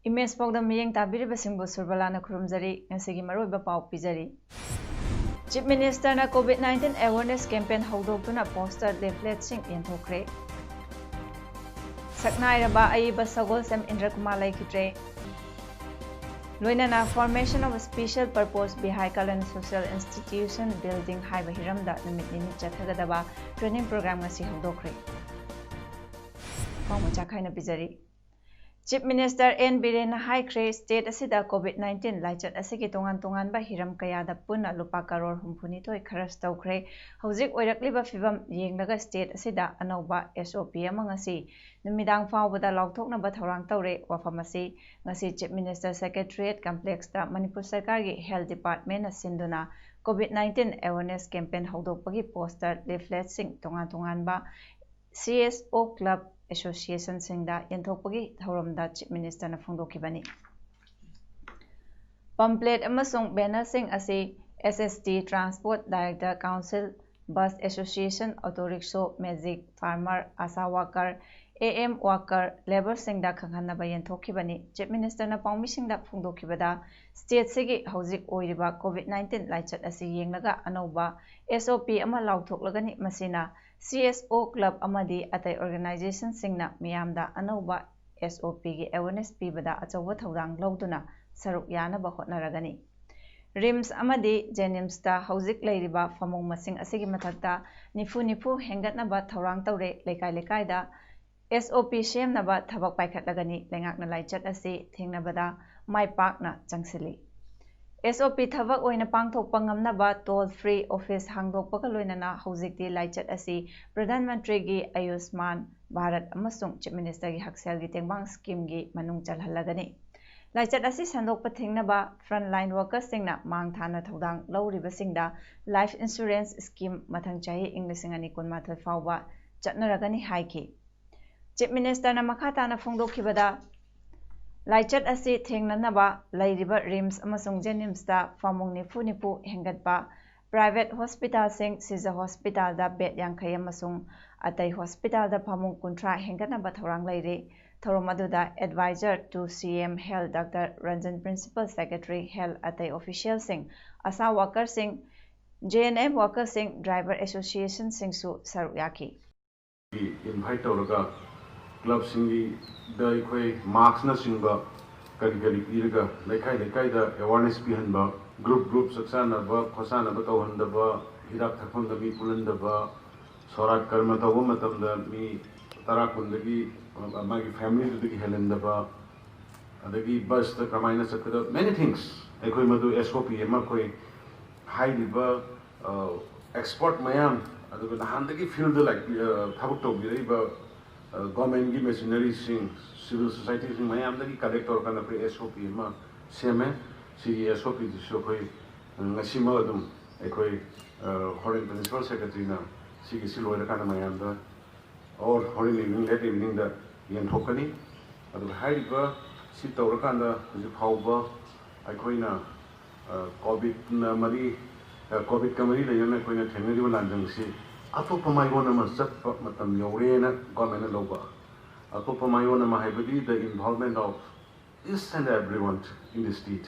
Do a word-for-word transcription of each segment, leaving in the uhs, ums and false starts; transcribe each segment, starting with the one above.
Image ꯄꯥꯎꯗꯝ ꯃꯤꯠꯌꯦꯡ ꯇꯥꯕꯤꯔꯤꯕꯁꯤꯡꯕꯨ ꯁꯨꯔꯕꯂꯥꯅ ꯈꯨꯔꯨꯝꯖꯔꯤ꯫ ꯉꯁꯤꯒꯤ ꯃꯔꯨꯑꯣꯏꯕ ꯄꯥꯎ ꯄꯤꯖꯔꯤ꯫ Chief Minister ꯅ COVID nineteen awareness campaign ꯍꯧꯗꯣꯛꯇꯨꯅ poster, leaflet ꯁꯤꯡ ꯌꯦꯟꯊꯣꯛꯈ꯭ꯔꯦ꯫ ꯁꯛꯅꯥꯏꯔꯕ ꯑꯏꯕ ꯁꯒꯣꯜꯁꯦꯝ ꯏꯟꯗ꯭ꯔ ꯀꯨꯃꯥꯔ ꯂꯩꯈꯤꯗ꯭ꯔꯦ꯫ ꯂꯣꯏꯅꯅ formation of special purpose Bihai Kalan Social Institution building ꯍꯥꯏꯕ ꯍꯤꯔꯝꯗ ꯅꯨꯃꯤꯠ ꯅꯤꯅꯤ ꯆꯠꯊꯒꯗꯕ training program ꯉꯁꯤ ꯍꯧꯗꯣꯛꯈ꯭ꯔꯦ꯫ ꯄꯥꯎ ꯃꯆꯥ ꯈꯥꯏꯅ ꯄꯤꯖꯔꯤ꯫ Chief Minister N ꯕꯤꯔꯦꯟꯅ ꯍꯥꯏꯈ꯭ꯔꯦ, state ꯑꯁꯤꯗ COVID nineteen ꯂꯥꯏꯆꯠ ꯑꯁꯤꯒꯤ ꯇꯣꯉꯥꯟ ꯇꯣꯉꯥꯟꯕ ꯍꯤꯔꯝ ꯀꯌꯥꯗ ꯄꯨꯟꯅ ꯂꯨꯄꯥ ꯀꯔꯣꯔ ꯍꯨꯝꯐꯨꯅꯤꯊꯣꯏ ꯈꯔꯆ ꯇꯧꯈ꯭ꯔꯦ꯫ ꯍꯧꯖꯤꯛ ꯑꯣꯏꯔꯛꯂꯤꯕ ꯐꯤꯕꯝ ꯌꯦꯡꯂꯒ state ꯑꯁꯤꯗ ꯑꯅꯧꯕ S O P ꯑꯃ ꯉꯁꯤ ꯅꯨꯃꯤꯗꯥꯡ ꯐꯥꯎꯕꯗ ꯂꯥꯎꯊꯣꯛꯅꯕ ꯊꯧꯔꯥꯡ ꯇꯧꯔꯦ꯫ ꯋꯥꯐꯝ ꯑꯁꯤ ꯉꯁꯤ Chief Minister Secretariat Complex ꯇ ꯃꯅꯤꯄꯨꯔ ꯁꯔꯀꯥꯔꯒꯤ Health Department ꯅ ꯁꯤꯟꯗꯨꯅ COVID nineteen awareness campaign ꯍꯧꯗꯣꯛꯄꯒꯤ poster, leaflet ꯁꯤꯡ ꯇꯣꯉꯥꯟ ꯇꯣꯉꯥꯟꯕ C S O club association ꯁꯤꯡꯗ ꯌꯦꯟꯊꯣꯛꯄꯒꯤ ꯊꯧꯔꯝꯗ Chief Minister ꯅ ꯐꯣꯡꯗꯣꯛꯈꯤꯕꯅꯤ꯫ Pamphlet ꯑꯃꯁꯨꯡ banner ꯁꯤꯡ ꯑꯁꯤ S S T, Transport Director Council, Bus Association, Auto Rickshaw, Magic, Farmer, ASHA Worker, A M Worker, Labour ꯁꯤꯡꯗ ꯈꯪꯍꯟꯅꯕ ꯌꯦꯟꯊꯣꯛꯈꯤꯕꯅꯤ꯫ Chief Minister ꯅ ꯄꯥꯎꯃꯤꯁꯤꯡꯗ ꯐꯣꯡꯗꯣꯛꯈꯤꯕꯗ, state ꯁꯤꯒꯤ ꯍꯧꯖꯤꯛ ꯑꯣꯏꯔꯤꯕ COVID nineteen ꯂꯥꯏꯆꯠ ꯑꯁꯤ ꯌꯦꯡꯂꯒ ꯑꯅꯧꯕ S O P ꯑꯃ ꯂꯥꯎꯊꯣꯛꯂꯒꯅꯤ꯫ ꯃꯁꯤꯅ C S O club ꯑꯃꯗꯤ ꯑꯇꯩ organization ꯁꯤꯡꯅ ꯃꯤꯌꯥꯝꯗ ꯑꯅꯧꯕ S O P ꯒꯤ awareness ꯄꯤꯕꯗ ꯑꯆꯧꯕ ꯊꯧꯗꯥꯡ ꯂꯧꯗꯨꯅ ꯁꯔꯨꯛ ꯌꯥꯅꯕ ꯍꯣꯠꯅꯔꯒꯅꯤ꯫ RIMS ꯑꯃꯗꯤ JNIMS ꯇ ꯍꯧꯖꯤꯛ ꯂꯩꯔꯤꯕ ꯐꯃꯨꯡ ꯃꯁꯤꯡ ꯑꯁꯤꯒꯤ ꯃꯊꯛꯇ ꯅꯤꯐꯨ ꯅꯤꯐꯨ ꯍꯦꯟꯒꯠꯅꯕ ꯊꯧꯔꯥꯡ ꯇꯧꯔꯦ꯫ ꯂꯩꯀꯥꯏ ꯂꯩꯀꯥꯏꯗ S O P ꯁꯦꯝꯅꯕ ꯊꯕꯛ ꯄꯥꯏꯈꯠꯂꯒꯅꯤ꯫ ꯂꯩꯉꯥꯛꯅ ꯂꯥꯏꯆꯠ ꯑꯁꯤ ꯊꯦꯡꯅꯕꯗ ꯃꯥꯏ ꯄꯥꯛꯅ ꯆꯪꯁꯤꯜꯂꯤ꯫ ꯑꯦꯁ ꯑꯣ ꯄꯤ ꯊꯕꯛ ꯑꯣꯏꯅ ꯄꯥꯡꯊꯣꯛꯄ ꯉꯝꯅꯕ ꯇꯣꯜ ꯐ꯭ꯔꯤ ꯑꯣꯐꯤꯁ ꯍꯥꯡꯗꯣꯛꯄꯒ ꯂꯣꯏꯅꯅ ꯍꯧꯖꯤꯛꯇꯤ ꯂꯥꯏꯆꯠ ꯑꯁꯤ ꯄ꯭ꯔꯙꯥꯟ ꯃꯟꯇ꯭ꯔꯤꯒꯤ ꯑꯌꯨꯁꯃꯥꯟ ꯚꯥꯔꯠ ꯑꯃꯁꯨꯡ ꯆꯤꯐ ꯃꯤꯅꯤꯁꯇꯔꯒꯤ ꯍꯛꯁꯦꯜꯒꯤ ꯇꯦꯡꯕꯥꯡ ꯁ꯭ꯀꯤꯝꯒꯤ ꯃꯅꯨꯡ ꯆꯜꯍꯜꯂꯒꯅꯤ꯫ ꯂꯥꯏꯆꯠ ꯑꯁꯤ ꯁꯟꯗꯣꯛꯄ ꯊꯤꯡꯅꯕ ꯐ꯭ꯔꯟꯠ ꯂꯥꯏꯟ ꯋꯥꯔꯀꯔꯁꯤꯡꯅ ꯃꯥꯡ ꯊꯥꯅ ꯊꯧꯗꯥꯡ ꯂꯧꯔꯤꯕꯁꯤꯡꯗ ꯂꯥꯏꯐ ꯏꯟꯁꯨꯔꯦꯟꯁ ꯁ꯭ꯀꯤꯝ ꯃꯊꯪ ꯆꯍꯤ ꯏꯪ ꯂꯤꯁꯤꯡ ꯑꯅꯤ ꯀꯨꯟꯃꯥꯊꯣꯏ ꯐꯥꯎꯕ ꯆꯠꯅꯔꯒꯅꯤ ꯍꯥꯏꯈꯤ꯫ ꯆꯤꯐ ꯃꯤꯅꯤꯁꯇꯔꯅ ꯃꯈꯥ ꯇꯥꯅ ꯐꯣꯡꯗꯣꯛꯈꯤꯕꯗ, ꯂꯥꯏꯆꯠ ꯑꯁꯤ ꯊꯦꯡꯅꯅꯕ ꯂꯩꯔꯤꯕ ꯔꯤꯝꯁ ꯑꯃꯁꯨꯡ ꯖꯦꯅꯤꯝꯁꯇ ꯐꯃꯨꯡ ꯅꯤꯐꯨ ꯅꯤꯐꯨ ꯍꯦꯟꯒꯠꯄ, ꯄ꯭ꯔꯥꯏꯚꯦꯠ ꯍꯣꯁꯄꯤꯇꯥꯜꯁꯤꯡ, ꯁꯤꯖ ꯍꯣꯁꯄꯤꯇꯥꯜꯗ ꯕꯦꯗ ꯌꯥꯡꯈꯩ ꯑꯃꯁꯨꯡ ꯑꯇꯩ ꯍꯣꯁꯄꯤꯇꯥꯜꯗ ꯐꯃꯨꯡ ꯀꯨꯟꯊ꯭ꯔꯥ ꯍꯦꯟꯒꯠꯅꯕ ꯊꯧꯔꯥꯡ ꯂꯩꯔꯤ꯫ ꯊꯧꯔꯝ ꯑꯗꯨꯗ adviser to C M health doctor Ranjan, principal secretary health, ꯑꯇꯩ ꯑꯣꯐꯤꯁꯤꯌꯦꯜꯁꯤꯡ, ꯑꯥꯁꯥ ꯋꯥꯔꯀꯔꯁꯤꯡ, ꯖꯦ ꯑꯦꯟ ꯑꯦꯝ ꯋꯥꯔꯀꯔꯁꯤꯡ, ꯗ꯭ꯔꯥꯏꯚꯔ ꯑꯦꯁꯣꯁꯤꯌꯦꯁꯟꯁꯤꯡꯁꯨ ꯁꯔꯨꯛ ꯌꯥꯈꯤ꯫ ꯏꯟꯚꯥꯏꯠ ꯇꯧꯔꯒ ꯀ꯭ꯂꯕꯁꯤꯡꯒꯤꯗ ꯑꯩꯈꯣꯏ ꯃꯥꯛꯁꯅꯆꯤꯡꯕ ꯀꯔꯤ ꯀꯔꯤ ꯄꯤꯔꯒ ꯂꯩꯀꯥꯏ ꯂꯩꯀꯥꯏꯗ ꯑꯦꯋꯥꯔꯅꯦꯁ ꯄꯤꯍꯟꯕ, ꯒ꯭ꯔꯨꯞ ꯒ꯭ꯔꯨꯞ ꯆꯥꯛ ꯆꯥꯅꯕ ꯈꯣꯠꯆꯥꯅꯕ ꯇꯧꯍꯟꯗꯕ, ꯍꯤꯗꯥꯛ ꯊꯛꯐꯝꯗ ꯃꯤ ꯄꯨꯜꯍꯟꯗꯕ, ꯁꯣꯔꯥꯠ ꯀꯔꯃ ꯇꯧꯕ ꯃꯇꯝꯗ ꯃꯤ ꯇꯔꯥ ꯀꯨꯟꯗꯒꯤ ꯃꯥꯒꯤ ꯐꯦꯃꯤꯂꯤꯗꯨꯗꯒꯤ ꯍꯦꯜꯍꯟꯗꯕ, ꯑꯗꯒꯤ ꯕꯁꯇ ꯀꯃꯥꯏꯅ ꯆꯠꯀꯗꯕ, many things꯫ ꯑꯩꯈꯣꯏ ꯃꯗꯨ ꯑꯦꯁ ꯑꯣ ꯄꯤ ꯑꯃ ꯑꯩꯈꯣꯏ ꯍꯥꯏꯔꯤꯕ ꯑꯦꯛꯁꯄꯔꯠ ꯃꯌꯥꯝ, ꯑꯗꯨꯒ ꯅꯍꯥꯟꯗꯒꯤ ꯐꯤꯜꯗ ꯂꯥꯏꯛ ꯊꯕꯛ ꯇꯧꯕꯤꯔꯛꯏꯕ ꯒꯣꯔꯃꯦꯟꯒꯤ ꯃꯦꯁꯤꯅꯔꯤꯁꯤꯡ, ꯁꯤꯚꯤꯜ ꯁꯣꯁꯥꯏꯇꯤꯁꯤꯡ ꯃꯌꯥꯝꯗꯒꯤ ꯀꯂꯦꯛ ꯇꯧꯔꯀꯥꯟꯗ ꯑꯩꯈꯣꯏ ꯑꯦꯁ ꯑꯣ ꯄꯤ ꯑꯃ ꯁꯦꯝꯃꯦ꯫ ꯁꯤꯒꯤ ꯑꯦꯁ ꯑꯣ ꯄꯤꯗꯨꯁꯨ ꯑꯩꯈꯣꯏ ꯉꯁꯤꯃꯛ ꯑꯗꯨꯝ ꯑꯩꯈꯣꯏ ꯍꯣꯔꯦꯟ ꯄ꯭ꯔꯤꯟꯁꯤꯄꯥꯜ ꯁꯦꯀ꯭ꯔꯦꯇꯔꯤꯅ ꯁꯤꯒꯤꯁꯤ ꯂꯣꯏꯔꯀꯥꯟꯗ ꯃꯌꯥꯝꯗ ꯑꯣꯔ ꯍꯣꯔꯦꯟ ꯏꯚꯤꯅꯤꯡ, ꯂꯦꯠ ꯏꯚꯤꯅꯤꯡꯗ ꯌꯦꯟꯊꯣꯛꯀꯅꯤ꯫ ꯑꯗꯨꯒ ꯍꯥꯏꯔꯤꯕ ꯁꯤ ꯇꯧꯔꯀꯥꯟꯗ ꯍꯧꯖꯤꯛ ꯐꯥꯎꯕ ꯑꯩꯈꯣꯏꯅ ꯀꯣꯚꯤꯗꯅ ꯃꯔꯤ, ꯀꯣꯚꯤꯗꯀ ꯃꯔꯤ ꯂꯩꯅꯅ ꯑꯩꯈꯣꯏꯅ ꯊꯦꯡꯅꯔꯤꯕ ꯂꯥꯟꯖꯪꯁꯤ ꯑꯇꯣꯞꯄ ꯃꯥꯏꯑꯣꯟ ꯑꯃ ꯆꯠꯄ ꯃꯇꯝ ꯌꯧꯔꯦꯅ ꯒꯣꯔꯃꯦꯟꯅ ꯂꯧꯕ꯫ ꯑꯇꯣꯞꯄ ꯃꯥꯏꯑꯣꯟ ꯑꯃ ꯍꯥꯏꯕꯗꯤ the involvement of each and everyone in the state꯫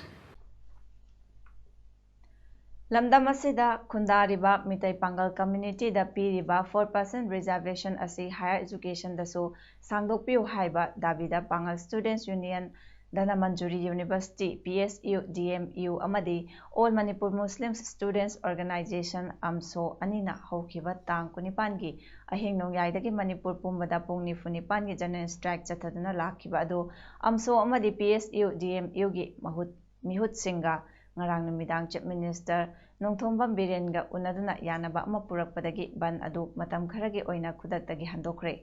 ꯂꯝꯗꯝ ꯑꯁꯤꯗ ꯈꯨꯟꯗꯥꯔꯤꯕ ꯃꯤꯇꯩ ꯄꯥꯡꯒꯜ ꯀꯝꯃ꯭ꯌꯨꯅꯤꯇꯤꯗ ꯄꯤꯔꯤꯕ four percent reservation ꯑꯁꯤ higher educationꯗꯁꯨ ꯁꯥꯡꯗꯣꯛꯄꯤꯌꯨ ꯍꯥꯏꯕ ꯗꯥꯕꯤꯗ ꯄꯥꯡꯒꯜ Students Union, Dhanamanjuri University, P S U, D M U ꯑꯃꯗꯤ All Manipur Muslim Students Organisation, ꯑꯝꯁꯣ, ꯑꯅꯤꯅ ꯍꯧꯈꯤꯕ ꯇꯥꯡ ꯀꯨꯟꯅꯤꯄꯥꯟꯒꯤ ꯑꯍꯤꯡ ꯅꯣꯡꯌꯥꯏꯗꯒꯤ ꯃꯅꯤꯄꯨꯔ ꯄꯨꯝꯕꯗ ꯄꯨꯡ ꯅꯤꯐꯨ ꯅꯤꯄꯥꯟꯒꯤ general strike ꯆꯠꯊꯗꯨꯅ ꯂꯥꯛꯈꯤꯕ ꯑꯗꯨ ꯑꯝꯁꯣ ꯑꯃꯗꯤ P S U, D M Uꯒꯤ ꯃꯍꯨꯠ ꯃꯤꯍꯨꯠꯁꯤꯡꯒ ꯉꯔꯥꯡ ꯅꯨꯃꯤꯗꯥꯡ Chief Minister ꯅꯣꯡꯊꯣꯝꯕꯝ ꯕꯤꯔꯦꯟꯒ ꯎꯅꯗꯨꯅ ꯌꯥꯅꯕ ꯑꯃ ꯄꯨꯔꯛꯄꯗꯒꯤ ꯕꯟ ꯑꯗꯨ ꯃꯇꯝ ꯈꯔꯒꯤ ꯑꯣꯏꯅ ꯈꯨꯗꯛꯇꯒꯤ ꯍꯟꯗꯣꯛꯈ꯭ꯔꯦ꯫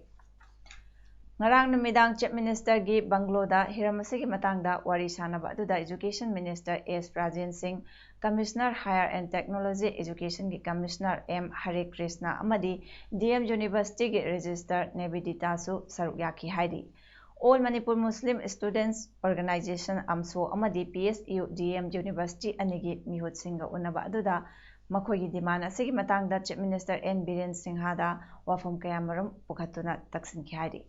ꯉꯔꯥꯡ ꯅꯨꯃꯤꯗꯥꯡ Chief Ministerꯒꯤ ꯕꯪꯒ꯭ꯂꯣꯗ ꯍꯤꯔꯝ ꯑꯁꯤꯒꯤ ꯃꯇꯥꯡꯗ ꯋꯥꯔꯤ ꯁꯥꯅꯕ ꯑꯗꯨꯗ Education Minister S ꯔꯥꯖꯦꯟ ꯁꯤꯡ, Commissioner Higher and Technology Educationꯒꯤ Commissioner M ꯍꯔꯦ ꯀ꯭ꯔꯤꯁꯅ ꯑꯃꯗꯤ D M Universityꯒꯤ Registrar ꯅꯦꯕꯤꯗꯤꯇꯥꯁꯨ ꯁꯔꯨꯛ ꯌꯥꯈꯤ ꯍꯥꯏꯔꯤ꯫ All Manipur Muslim Students Organisation, ꯑꯝꯁꯣ, ꯑꯃꯗꯤ P S U D M University ꯑꯅꯤꯒꯤ ꯃꯤꯍꯨꯠꯁꯤꯡꯒ ꯎꯅꯕ ꯑꯗꯨꯗ ꯃꯈꯣꯏꯒꯤ demand ꯑꯁꯤꯒꯤ ꯃꯇꯥꯡꯗ Chief Minister N ꯕꯤꯔꯦꯟ ꯁꯤꯡꯍꯗ ꯋꯥꯐꯝ ꯀꯌꯥꯃꯔꯨꯝ ꯄꯨꯈꯠꯇꯨꯅ ꯇꯛꯁꯤꯟꯈꯤ ꯍꯥꯏꯔꯤ꯫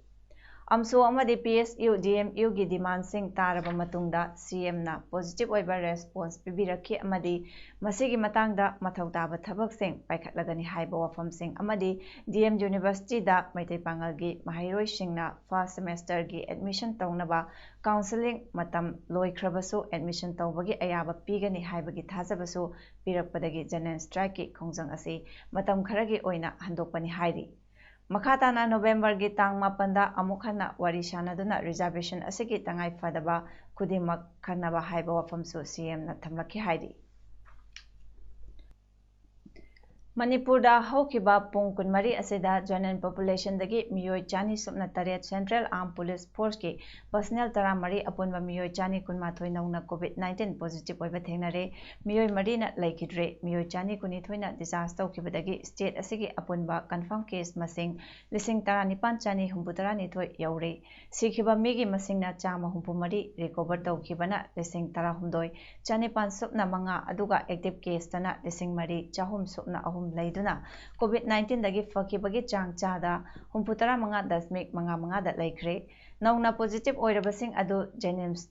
ꯑꯝꯁꯣ ꯑꯃꯗꯤ P S U D M Uꯒꯤ demandꯁꯤꯡ ꯇꯥꯔꯕ ꯃꯇꯨꯡꯗ C Mꯅ positive ꯑꯣꯏꯕ response ꯄꯤꯕꯤꯔꯛꯈꯤ ꯑꯃꯗꯤ ꯃꯁꯤꯒꯤ ꯃꯇꯥꯡꯗ ꯃꯊꯧ ꯇꯥꯕ ꯊꯕꯛꯁꯤꯡ ꯄꯥꯏꯈꯠꯂꯒꯅꯤ ꯍꯥꯏꯕ ꯋꯥꯐꯝꯁꯤꯡ ꯑꯃꯗꯤ D M Universityꯗ ꯃꯩꯇꯩ ꯄꯥꯉꯜꯒꯤ ꯃꯍꯩꯔꯣꯏꯁꯤꯡꯅ first semesterꯒꯤ admission ꯇꯧꯅꯕ counselling ꯃꯇꯝ ꯂꯣꯏꯈ꯭ꯔꯕꯁꯨ admission ꯇꯧꯕꯒꯤ ꯑꯌꯥꯕ ꯄꯤꯒꯅꯤ ꯍꯥꯏꯕꯒꯤ ꯊꯥꯖꯕꯁꯨ ꯄꯤꯔꯛꯄꯗꯒꯤ General Strikeꯀꯤ ꯈꯣꯡꯖꯪ ꯑꯁꯤ ꯃꯇꯝ ꯈꯔꯒꯤ ꯑꯣꯏꯅ ꯍꯟꯗꯣꯛꯄꯅꯤ ꯍꯥꯏꯔꯤ꯫ ꯃꯈꯥ ꯇꯥꯅ Novemberꯒꯤ ꯇꯥꯡ ꯃꯥꯄꯟꯗ ꯑꯃꯨꯛ ꯍꯟꯅ ꯋꯥꯔꯤ ꯁꯥꯅꯗꯨꯅ reservation ꯑꯁꯤꯒꯤ ꯇꯉꯥꯏ ꯐꯗꯕ ꯈꯨꯗꯤꯡꯃꯛ ꯈꯟꯅꯕ ꯍꯥꯏꯕ ꯋꯥꯐꯝꯁꯨ C Mꯅ ꯊꯝꯂꯛꯈꯤ ꯍꯥꯏꯔꯤ꯫ ꯃꯅꯤꯄꯨꯔꯗ ꯍꯧꯈꯤꯕ ꯄꯨꯡ ꯀꯨꯟꯃꯔꯤ ꯑꯁꯤꯗ general populationꯗꯒꯤ ꯃꯤꯑꯣꯏ ꯆꯅꯤ ꯁꯨꯞꯅ ꯇꯔꯦꯠ Central Armed Police Forceꯀꯤ personnel ꯇꯔꯥꯃꯔꯤ, ꯑꯄꯨꯟꯕ ꯃꯤꯑꯣꯏ ꯆꯅꯤ ꯀꯨꯟꯃꯥꯊꯣꯏ ꯅꯧꯅ COVID nineteen positive ꯑꯣꯏꯕ ꯊꯦꯡꯅꯔꯦ꯫ ꯃꯤꯑꯣꯏ ꯃꯔꯤꯅ ꯂꯩꯈꯤꯗ꯭ꯔꯦ꯫ ꯃꯤꯑꯣꯏ ꯆꯅꯤ ꯀꯨꯟꯅꯤꯊꯣꯏꯅ discharge ꯇꯧꯈꯤꯕꯗꯒꯤ state ꯑꯁꯤꯒꯤ ꯑꯄꯨꯟꯕ confirm case ꯃꯁꯤꯡ ꯂꯤꯁꯤꯡ ꯇꯔꯥꯅꯤꯄꯥꯟ ꯆꯅꯤ ꯍꯨꯝꯐꯨꯇꯔꯥꯅꯤꯊꯣꯏ ꯌꯧꯔꯦ꯫ ꯁꯤꯈꯤꯕ ꯃꯤꯒꯤ ꯃꯁꯤꯡꯅ ꯆꯥꯝꯃ ꯍꯨꯝꯐꯨ ꯃꯔꯤ, recover ꯇꯧꯈꯤꯕꯅ ꯂꯤꯁꯤꯡ ꯇꯔꯥꯍꯨꯝꯗꯣꯏ ꯆꯅꯤꯄꯥꯟ ꯁꯨꯞꯅ ꯃꯉꯥ, ꯑꯗꯨꯒ active caseꯇꯅ ꯂꯤꯁꯤꯡ ꯃꯔꯤ ꯆꯍꯨꯝ ꯁꯨꯞꯅ ꯑꯍꯨꯝ ꯂꯩꯗꯨꯅ COVID nineteenꯗꯒꯤ ꯐꯈꯤꯕꯒꯤ ꯆꯥꯡ ꯆꯥꯗ ꯍꯨꯝꯐꯨꯇꯔꯥ ꯃꯉꯥ ꯗꯁꯃꯤꯛ ꯃꯉꯥ ꯃꯉꯥꯗ ꯂꯩꯈ꯭ꯔꯦ꯫ ꯅꯧꯅ positive ꯑꯣꯏꯔꯕꯁꯤꯡ ꯑꯗꯨ JNIMS,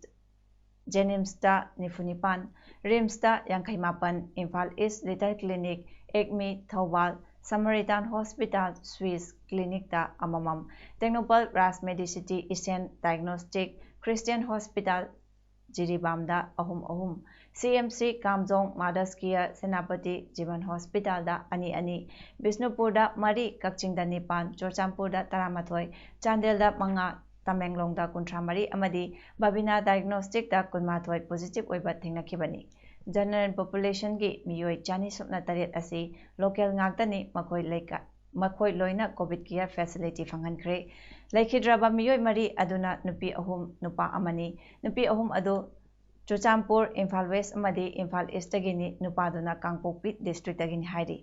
JNIMSꯇ ꯅꯤꯐꯨ ꯅꯤꯄꯥꯟ, RIMSꯇ ꯌꯥꯡꯈꯩ ꯃꯥꯄꯟ, Imphal East Little Clinic, ACME Thoubal, Samaritan Hospital, Swiss Clinicꯇ ꯑꯃꯃꯝ, Tengnoupal Raj Medicity, Ishan Diagnostic, Christian Hospital, ꯖꯤꯔꯤꯕꯥꯝꯗ ꯑꯍꯨꯝ ꯑꯍꯨꯝ, CMC ꯀꯥꯝꯖꯣꯡ, Mothers Care, ꯁꯦꯅꯥꯄꯇꯤ, ꯖꯤꯕꯟ Hospitalꯗ ꯑꯅꯤ ꯑꯅꯤ, ꯕꯤꯁꯅꯨꯄꯨꯔꯗ ꯃꯔꯤ, ꯀꯛꯆꯤꯡꯗ ꯅꯤꯄꯥꯟ, ꯆꯨꯔꯆꯥꯟꯄꯨꯔꯗ ꯇꯔꯥꯃꯥꯊꯣꯏ, ꯆꯥꯟꯗꯦꯜꯗ ꯃꯉꯥ, ꯇꯃꯦꯡꯂꯣꯡꯗ ꯀꯨꯟꯊ꯭ꯔꯥ ꯃꯔꯤ ꯑꯃꯗꯤ ꯕꯕꯤꯅꯥ Diagnosticꯇ ꯀꯨꯟꯃꯥꯊꯣꯏ positive ꯑꯣꯏꯕ ꯊꯦꯡꯅꯈꯤꯕꯅꯤ꯫ General populationꯒꯤ ꯃꯤꯑꯣꯏ ꯆꯅꯤ ꯁꯨꯞꯅ ꯇꯔꯦꯠ ꯑꯁꯤ local ꯉꯥꯛꯇꯅꯤ꯫ ꯃꯈꯣꯏ ꯂꯩꯀꯥ-, ꯃꯈꯣꯏ ꯂꯣꯏꯅ COVID care facility ꯐꯪꯍꯟꯈ꯭ꯔꯦ꯫ ꯂꯩꯈꯤꯗ꯭ꯔꯕ ꯃꯤꯑꯣꯏ ꯃꯔꯤ ꯑꯗꯨꯅ ꯅꯨꯄꯤ ꯑꯍꯨꯝ, ꯅꯨꯄꯥ ꯑꯃꯅꯤ꯫ ꯅꯨꯄꯤ ꯑꯍꯨꯝ ꯑꯗꯨ ꯆꯨꯔꯆꯥꯟꯄꯨꯔ, ꯏꯝꯐꯥꯜ West ꯑꯃꯗꯤ ꯏꯝꯐꯥꯜ Eastꯇꯒꯤꯅꯤ, ꯅꯨꯄꯥꯗꯨꯅ ꯀꯥꯡꯄꯣꯛꯄꯤ districtꯇꯒꯤꯅꯤ ꯍꯥꯏꯔꯤ꯫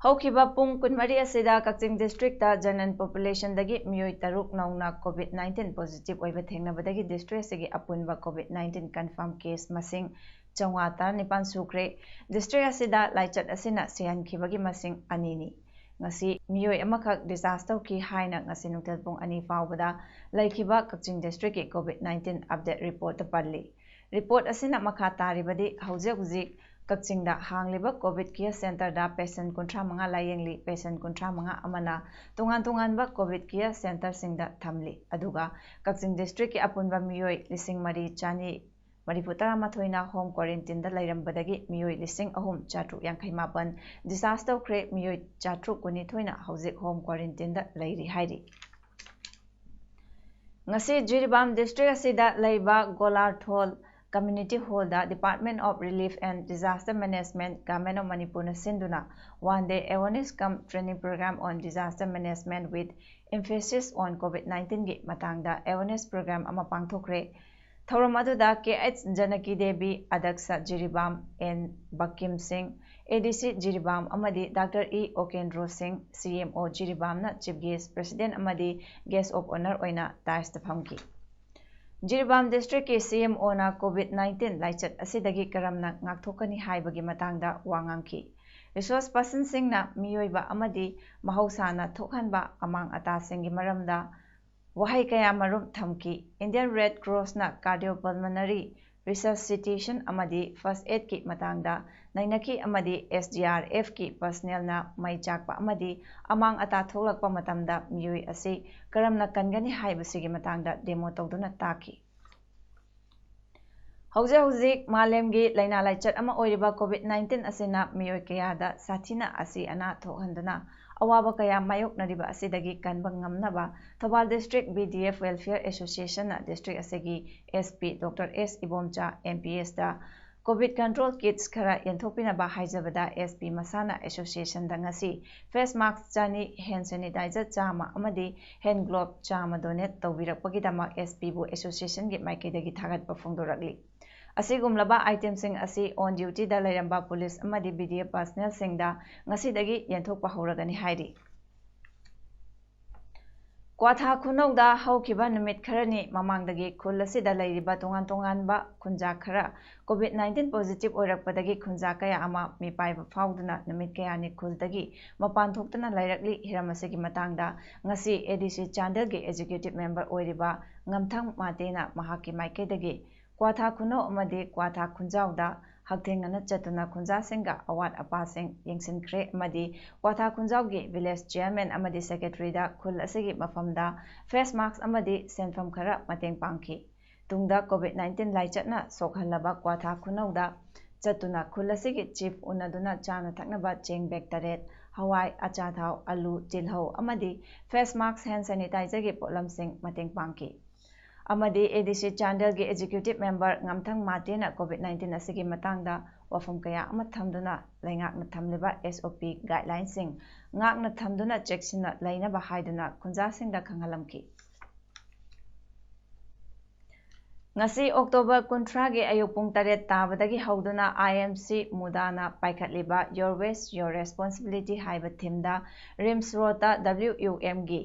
ꯍꯧꯈꯤꯕ ꯄꯨꯡ ꯀꯨꯟꯃꯔꯤ ꯑꯁꯤꯗ ꯀꯛꯆꯤꯡ districtꯇ general populationꯗꯒꯤ ꯃꯤꯑꯣꯏ ꯇꯔꯨꯛ ꯅꯧꯅ COVID nineteen positive ꯑꯣꯏꯕ ꯊꯦꯡꯅꯕꯗꯒꯤ district ꯑꯁꯤꯒꯤ ꯑꯄꯨꯟꯕ COVID nineteen confirm case ꯃꯁꯤꯡ ꯆꯥꯝꯃꯉꯥ ꯇꯔꯥꯅꯤꯄꯥꯟ ꯁꯨꯈ꯭ꯔꯦ꯫ District ꯑꯁꯤꯗ ꯂꯥꯏꯆꯠ ꯑꯁꯤꯅ ꯁꯤꯍꯟꯈꯤꯕꯒꯤ ꯃꯁꯤꯡ ꯑꯅꯤꯅꯤ꯫ ꯉꯁꯤ ꯃꯤꯑꯣꯏ ꯑꯃꯈꯛ discharge ꯇꯧꯈꯤ ꯍꯥꯏꯅ ꯉꯁꯤ ꯅꯨꯡꯊꯤꯜ ꯄꯨꯡ ꯑꯅꯤ ꯐꯥꯎꯕꯗ ꯂꯩꯈꯤꯕ ꯀꯛꯆꯤꯡ districtꯀꯤ COVID nineteen update reportꯇ ꯄꯜꯂꯤ꯫ Report ꯑꯁꯤꯅ ꯃꯈꯥ ꯇꯥꯔꯤꯕꯗꯤ ꯍꯧꯖꯤꯛ ꯍꯧꯖꯤꯛ ꯀꯛꯆꯤꯡꯗ ꯍꯥꯡꯂꯤꯕ COVID care centreꯗ patient ꯀꯨꯟꯊ꯭ꯔꯥ ꯃꯉꯥ ꯂꯥꯌꯦꯡꯂꯤ꯫ Patient ꯀꯨꯟꯊ꯭ꯔꯥ ꯃꯉꯥ ꯑꯃꯅ ꯇꯣꯉꯥꯟ ꯇꯣꯉꯥꯟꯕ COVID care centreꯁꯤꯡꯗ ꯊꯝꯂꯤ꯫ ꯑꯗꯨꯒ ꯀꯛꯆꯤꯡ districtꯀꯤ ꯑꯄꯨꯟꯕ ꯃꯤꯑꯣꯏ ꯂꯤꯁꯤꯡ ꯃꯔꯤ ꯆꯅꯤ ꯃꯔꯤꯐꯨ ꯇꯔꯥꯃꯥꯊꯣꯏꯅ home quarantineꯗ ꯂꯩꯔꯝꯕꯗꯒꯤ ꯃꯤꯑꯣꯏ ꯂꯤꯁꯤꯡ ꯑꯍꯨꯝ ꯆꯥꯇ꯭ꯔꯨꯛ ꯌꯥꯡꯈꯩ ꯃꯥꯄꯟ discharge ꯇꯧꯈ꯭ꯔꯦ꯫ ꯃꯤꯑꯣꯏ ꯆꯥꯇ꯭ꯔꯨꯛ ꯀꯨꯟꯅꯤꯊꯣꯏꯅ ꯍꯧꯖꯤꯛ home quarantineꯗ ꯂꯩꯔꯤ ꯍꯥꯏꯔꯤ꯫ ꯉꯁꯤ ꯖꯤꯔꯤꯕꯥꯝ district ꯑꯁꯤꯗ ꯂꯩꯕ ꯒꯣꯂꯥꯔꯊꯣꯜ Community Hallꯗ Department of Relief and Disaster Management, Government of Manipurꯅ ꯁꯤꯟꯗꯨꯅ one day awareness cum training program on disaster management with emphasis on COVID nineteenꯒꯤ ꯃꯇꯥꯡꯗ awareness program ꯑꯃ ꯄꯥꯡꯊꯣꯛꯈ꯭ꯔꯦ꯫ ꯊꯧꯔꯝ ꯑꯗꯨꯗ ꯀꯦ ꯑꯩꯆ ꯖꯥꯅꯀꯤ ꯗꯦꯕꯤ, ꯑꯗꯛꯁ ꯖꯤꯔꯤꯕꯥꯝ, ꯑꯦꯟ ꯕꯀꯤꯝ ꯁꯤꯡ, ꯑꯦ ꯗꯤ ꯁꯤ ꯖꯤꯔꯤꯕꯥꯝ, ꯑꯃꯗꯤ ꯗꯥꯛꯇꯔ ꯏ ꯑꯣꯀꯦꯟꯗ꯭ꯔꯣ ꯁꯤꯡ, ꯁꯤ M O ꯖꯤꯔꯤꯕꯥꯝꯅ chief guest, president ꯑꯃꯗꯤ guest of honour ꯑꯣꯏꯅ daisꯇ ꯐꯝꯈꯤ꯫ ꯖꯤꯔꯤꯕꯥꯝ districtꯀꯤ ꯁꯤ ꯑꯦꯝ ꯑꯣꯅ COVID nineteen ꯂꯥꯏꯆꯠ ꯑꯁꯤꯗꯒꯤ ꯀꯔꯝꯅ ꯉꯥꯛꯊꯣꯛꯀꯅꯤ ꯍꯥꯏꯕꯒꯤ ꯃꯇꯥꯡꯗ ꯋꯥ ꯉꯥꯡꯈꯤ꯫ Resource personꯁꯤꯡꯅ ꯃꯤꯑꯣꯏꯕ ꯑꯃꯗꯤ ꯃꯍꯧꯁꯥꯅ ꯊꯣꯛꯍꯟꯕ ꯑꯃꯥꯡ ꯑꯇꯥꯁꯤꯡꯒꯤ ꯃꯔꯝꯗ ꯋꯥꯍꯩ ꯀꯌꯥꯃꯔꯨꯝ ꯊꯝꯈꯤ꯫ Indian Red Crossꯅ cardiopulmonary resuscitation ꯑꯃꯗꯤ first aidꯀꯤ ꯃꯇꯥꯡꯗ ꯅꯩꯅꯈꯤ ꯑꯃꯗꯤ S D R Fꯀꯤ personnelꯅ ꯃꯩ ꯆꯥꯛꯄ ꯑꯃꯗꯤ ꯑꯃꯥꯡ ꯑꯇꯥ ꯊꯣꯛꯂꯛꯄ ꯃꯇꯝꯗ ꯃꯤꯑꯣꯏ ꯑꯁꯤ ꯀꯔꯝꯅ ꯀꯟꯒꯅꯤ ꯍꯥꯏꯕꯁꯤꯒꯤ ꯃꯇꯥꯡꯗ demo ꯇꯧꯗꯨꯅ ꯇꯥꯛꯈꯤ꯫ ꯍꯧꯖꯤꯛ ꯍꯧꯖꯤꯛ ꯃꯥꯂꯦꯝꯒꯤ ꯂꯥꯏꯅꯥ ꯂꯥꯏꯆꯠ ꯑꯃ ꯑꯣꯏꯔꯤꯕ COVID nineteen ꯑꯁꯤꯅ ꯃꯤꯑꯣꯏ ꯀꯌꯥꯗ ꯁꯥꯊꯤꯅ ꯑꯁꯤ ꯑꯅꯥ ꯊꯣꯛꯍꯟꯗꯨꯅ ꯑꯋꯥꯕ ꯀꯌꯥ ꯃꯥꯌꯣꯛꯅꯔꯤꯕ ꯑꯁꯤꯗꯒꯤ ꯀꯟꯕ ꯉꯝꯅꯕ Thoubal District B D F Welfare Associationꯅ district ꯑꯁꯤꯒꯤ S P Doctor S Ibomcha, M P Sꯇ ꯀꯣꯚꯤꯗ ꯀꯟꯇ꯭ꯔꯣꯜ ꯀꯤꯠꯁ ꯈꯔ ꯌꯦꯟꯊꯣꯛꯄꯤꯅꯕ ꯍꯥꯏꯖꯕꯗ ꯑꯦꯁ ꯄꯤ ꯃꯁꯥꯅ ꯑꯦꯁꯣꯁꯤꯌꯦꯁꯟꯗ ꯉꯁꯤ ꯐꯦꯁ ꯃꯥꯁꯛ ꯆꯅꯤ, ꯍꯦꯟ ꯁꯦꯅꯤꯇꯥꯏꯖꯔ ꯆꯥꯝꯃ ꯑꯃꯗꯤ ꯍꯦꯟ ꯒ꯭ꯂꯣꯚ ꯆꯥꯝꯃ ꯗꯣꯅꯦꯠ ꯇꯧꯕꯤꯔꯛꯄꯒꯤꯗꯃꯛ ꯑꯦꯁ ꯄꯤꯕꯨ ꯑꯦꯁꯣꯁꯤꯌꯦꯁꯟꯒꯤ ꯃꯥꯏꯀꯩꯗꯒꯤ ꯊꯥꯒꯠꯄ ꯐꯣꯡꯗꯣꯔꯛꯂꯤ꯫ ꯑꯁꯤꯒꯨꯝꯂꯕ ꯑꯥꯏꯇꯦꯝꯁꯤꯡ ꯑꯁꯤ ꯑꯣꯟ ꯗ꯭ꯌꯨꯇꯤꯗ ꯂꯩꯔꯝꯕ ꯄꯨꯂꯤꯁ ꯑꯃꯗꯤ ꯕꯤ ꯗꯤ ꯑꯦꯐ ꯄꯔꯁꯅꯦꯜꯁꯤꯡꯗ ꯉꯁꯤꯗꯒꯤ ꯌꯦꯟꯊꯣꯛꯄ ꯍꯧꯔꯒꯅꯤ ꯍꯥꯏꯔꯤ꯫ ꯀ꯭ꯋꯥꯊꯥ ꯈꯨꯅꯧꯗ ꯍꯧꯈꯤꯕ ꯅꯨꯃꯤꯠ ꯈꯔꯅꯤ ꯃꯃꯥꯡꯗꯒꯤ ꯈꯨꯜ ꯑꯁꯤꯗ ꯂꯩꯔꯤꯕ ꯇꯣꯉꯥꯟ ꯇꯣꯉꯥꯟꯕ ꯈꯨꯟꯖꯥ ꯈꯔ ꯀꯣꯚꯤꯗ ꯅꯥꯏꯟꯇꯤꯟ ꯄꯣꯖꯤꯇꯤꯚ ꯑꯣꯏꯔꯛꯄꯗꯒꯤ ꯈꯨꯟꯖꯥ ꯀꯌꯥ ꯑꯃ ꯃꯤꯄꯥꯏꯕ ꯐꯥꯎꯗꯨꯅ ꯅꯨꯃꯤꯠ ꯀꯌꯥꯅꯤ ꯈꯨꯜꯗꯒꯤ ꯃꯄꯥꯟ ꯊꯣꯛꯇꯨꯅ ꯂꯩꯔꯛꯂꯤ꯫ ꯍꯤꯔꯝ ꯑꯁꯤꯒꯤ ꯃꯇꯥꯡꯗ ꯉꯁꯤ ꯑꯦ ꯗꯤ ꯁꯤ ꯆꯥꯟꯗꯦꯜꯒꯤ ꯑꯦꯛꯖꯤꯀ꯭ꯌꯨꯇꯤꯚ ꯃꯦꯝꯕꯔ ꯑꯣꯏꯔꯤꯕ ꯉꯝꯊꯪ ꯃꯥꯇꯦꯅ ꯃꯍꯥꯛꯀꯤ ꯃꯥꯏꯀꯩꯗꯒꯤ ꯀ꯭ꯋꯥꯊꯥ ꯈꯨꯅꯧ ꯑꯃꯗꯤ ꯀ꯭ꯋꯥꯊꯥ ꯈꯨꯟꯖꯥꯎꯗ ꯍꯛꯊꯦꯡꯅꯅ ꯆꯠꯇꯨꯅ ꯈꯨꯟꯖꯥꯁꯤꯡꯒ ꯑꯋꯥꯠ ꯑꯄꯥꯁꯤꯡ ꯌꯦꯡꯁꯤꯟꯈ꯭ꯔꯦ ꯑꯃꯗꯤ ꯀ꯭ꯋꯥꯊꯥ ꯈꯨꯟꯖꯥꯎꯒꯤ ꯚꯤꯂꯦꯖ ꯆꯤꯌꯔꯃꯦꯟ ꯑꯃꯗꯤ ꯁꯦꯀ꯭ꯔꯦꯇꯔꯤꯗ ꯈꯨꯜ ꯑꯁꯤꯒꯤ ꯃꯐꯝꯗ ꯐꯦꯁ ꯃꯥꯁꯛ ꯑꯃꯗꯤ ꯁꯦꯟꯐꯝ ꯈꯔ ꯃꯇꯦꯡ ꯄꯥꯡꯈꯤ꯫ ꯇꯨꯡꯗ ꯀꯣꯚꯤꯗ ꯅꯥꯏꯟꯇꯤꯟ ꯂꯥꯏꯆꯠꯅ ꯁꯣꯛꯍꯜꯂꯕ ꯀ꯭ꯋꯥꯊꯥ ꯈꯨꯅꯧꯗ ꯆꯠꯇꯨꯅ ꯈꯨꯜ ꯑꯁꯤꯒꯤ ꯆꯤꯐ ꯎꯅꯗꯨꯅ ꯆꯥꯅ ꯊꯛꯅꯕ ꯆꯦꯡ ꯕꯦꯒ ꯇꯔꯦꯠ, ꯍꯋꯥꯏ, ꯑꯆꯥꯊꯥꯎ, ꯑꯂꯨ, ꯇꯤꯜꯍꯧ ꯑꯃꯗꯤ ꯐꯦꯁ ꯃꯥꯁꯛ, ꯍꯦꯟ ꯁꯦꯅꯤꯇꯥꯏꯖꯔꯒꯤ ꯄꯣꯠꯂꯝꯁꯤꯡ ꯃꯇꯦꯡ ꯄꯥꯡꯈꯤ꯫ ꯑꯃꯗꯤ ꯑꯦ ꯗꯤ ꯁꯤ ꯆꯥꯟꯗꯦꯜꯒꯤ ꯑꯦꯛꯖꯤꯀ꯭ꯌꯨꯇꯤꯚ ꯃꯦꯝꯕꯔ ꯉꯝꯊꯪ ꯃꯥꯇꯦꯅ ꯀꯣꯚꯤꯗ ꯅꯥꯏꯟꯇꯤꯟ ꯑꯁꯤꯒꯤ ꯃꯇꯥꯡꯗ ꯋꯥꯐꯝ ꯀꯌꯥ ꯑꯃ ꯊꯝꯗꯨꯅ ꯂꯩꯉꯥꯛꯅ ꯊꯝꯂꯤꯕ ꯑꯦꯁ ꯑꯣ ꯄꯤ ꯒꯥꯏꯗꯂꯥꯏꯟꯁꯤꯡ ꯉꯥꯛꯅ ꯊꯝꯗꯨꯅ ꯆꯦꯛꯁꯤꯟꯅ ꯂꯩꯅꯕ ꯍꯥꯏꯗꯨꯅ ꯈꯨꯟꯖꯥꯁꯤꯡꯗ ꯈꯪꯍꯜꯂꯝꯈꯤ꯫ ꯉꯁꯤ ꯑꯣꯛꯇꯣꯕꯔ ꯀꯨꯟꯊ꯭ꯔꯥꯒꯤ ꯑꯌꯨꯛ ꯄꯨꯡ ꯇꯔꯦꯠ ꯇꯥꯕꯗꯒꯤ ꯍꯧꯗꯨꯅ ꯑꯥꯏ M C ꯃꯨꯗꯥꯅ ꯄꯥꯏꯈꯠꯂꯤꯕ Your Waste, Your Responsibility ꯍꯥꯏꯕ ꯊꯤꯝꯗ ꯔꯤꯝꯁ ꯔꯣꯗꯇ ꯗꯕ꯭ꯂꯤꯎ ꯌꯨ ꯑꯦꯝꯒꯤ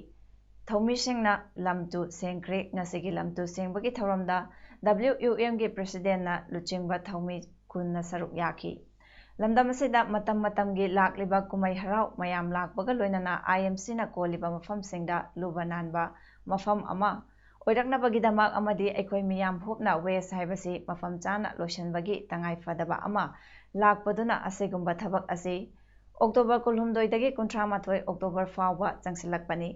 ꯊꯧꯃꯤꯁꯤꯡꯅ ꯂꯝ ꯇꯨ ꯁꯦꯡꯈ꯭ꯔꯦ꯫ ꯉꯁꯤꯒꯤ ꯂꯝ ꯇꯨ ꯁꯦꯡꯕꯒꯤ ꯊꯧꯔꯝꯗ ꯗꯕ꯭ꯂꯤꯎ ꯌꯨ ꯑꯦꯝꯒꯤ ꯄ꯭ꯔꯦꯁꯤꯗꯦꯟꯠꯅ ꯂꯨꯆꯤꯡꯕ ꯊꯧꯃꯤ ꯀꯨꯟꯅ ꯁꯔꯨꯛ ꯌꯥꯈꯤ꯫ ꯂꯝꯗꯝ ꯑꯁꯤꯗ ꯃꯇꯝ ꯃꯇꯝꯒꯤ ꯂꯥꯛꯂꯤꯕ ꯀꯨꯝꯍꯩ ꯍꯔꯥꯎ ꯃꯌꯥꯝ ꯂꯥꯛꯄꯒ ꯂꯣꯏꯅꯅ ꯑꯥꯏ ꯑꯦꯝ ꯁꯤꯅ ꯀꯣꯜꯂꯤꯕ ꯃꯐꯝꯁꯤꯡꯗ ꯂꯨꯕ ꯅꯥꯟꯕ ꯃꯐꯝ ꯑꯃ ꯑꯣꯏꯔꯛꯅꯕꯒꯤꯗꯃꯛ ꯑꯃꯗꯤ ꯑꯩꯈꯣꯏ ꯃꯤꯌꯥꯝ ꯄꯨꯝꯅ ꯋꯦꯁ ꯍꯥꯏꯕꯁꯤ ꯃꯐꯝ ꯆꯥꯅ ꯂꯣꯏꯁꯤꯟꯕꯒꯤ ꯇꯉꯥꯏ ꯐꯗꯕ ꯑꯃ ꯂꯥꯛꯄꯗꯨꯅ ꯑꯁꯤꯒꯨꯝꯕ ꯊꯕꯛ ꯑꯁꯤ ꯑꯣꯛꯇꯣꯕꯔ ꯀꯨꯟꯍꯨꯝꯗꯣꯏꯗꯒꯤ ꯀꯨꯟꯊ꯭ꯔꯥ ꯃꯥꯊꯣꯏ ꯑꯣꯛꯇꯣꯕꯔ ꯐꯥꯎꯕ ꯆꯪꯁꯤꯜꯂꯛꯄꯅꯤ꯫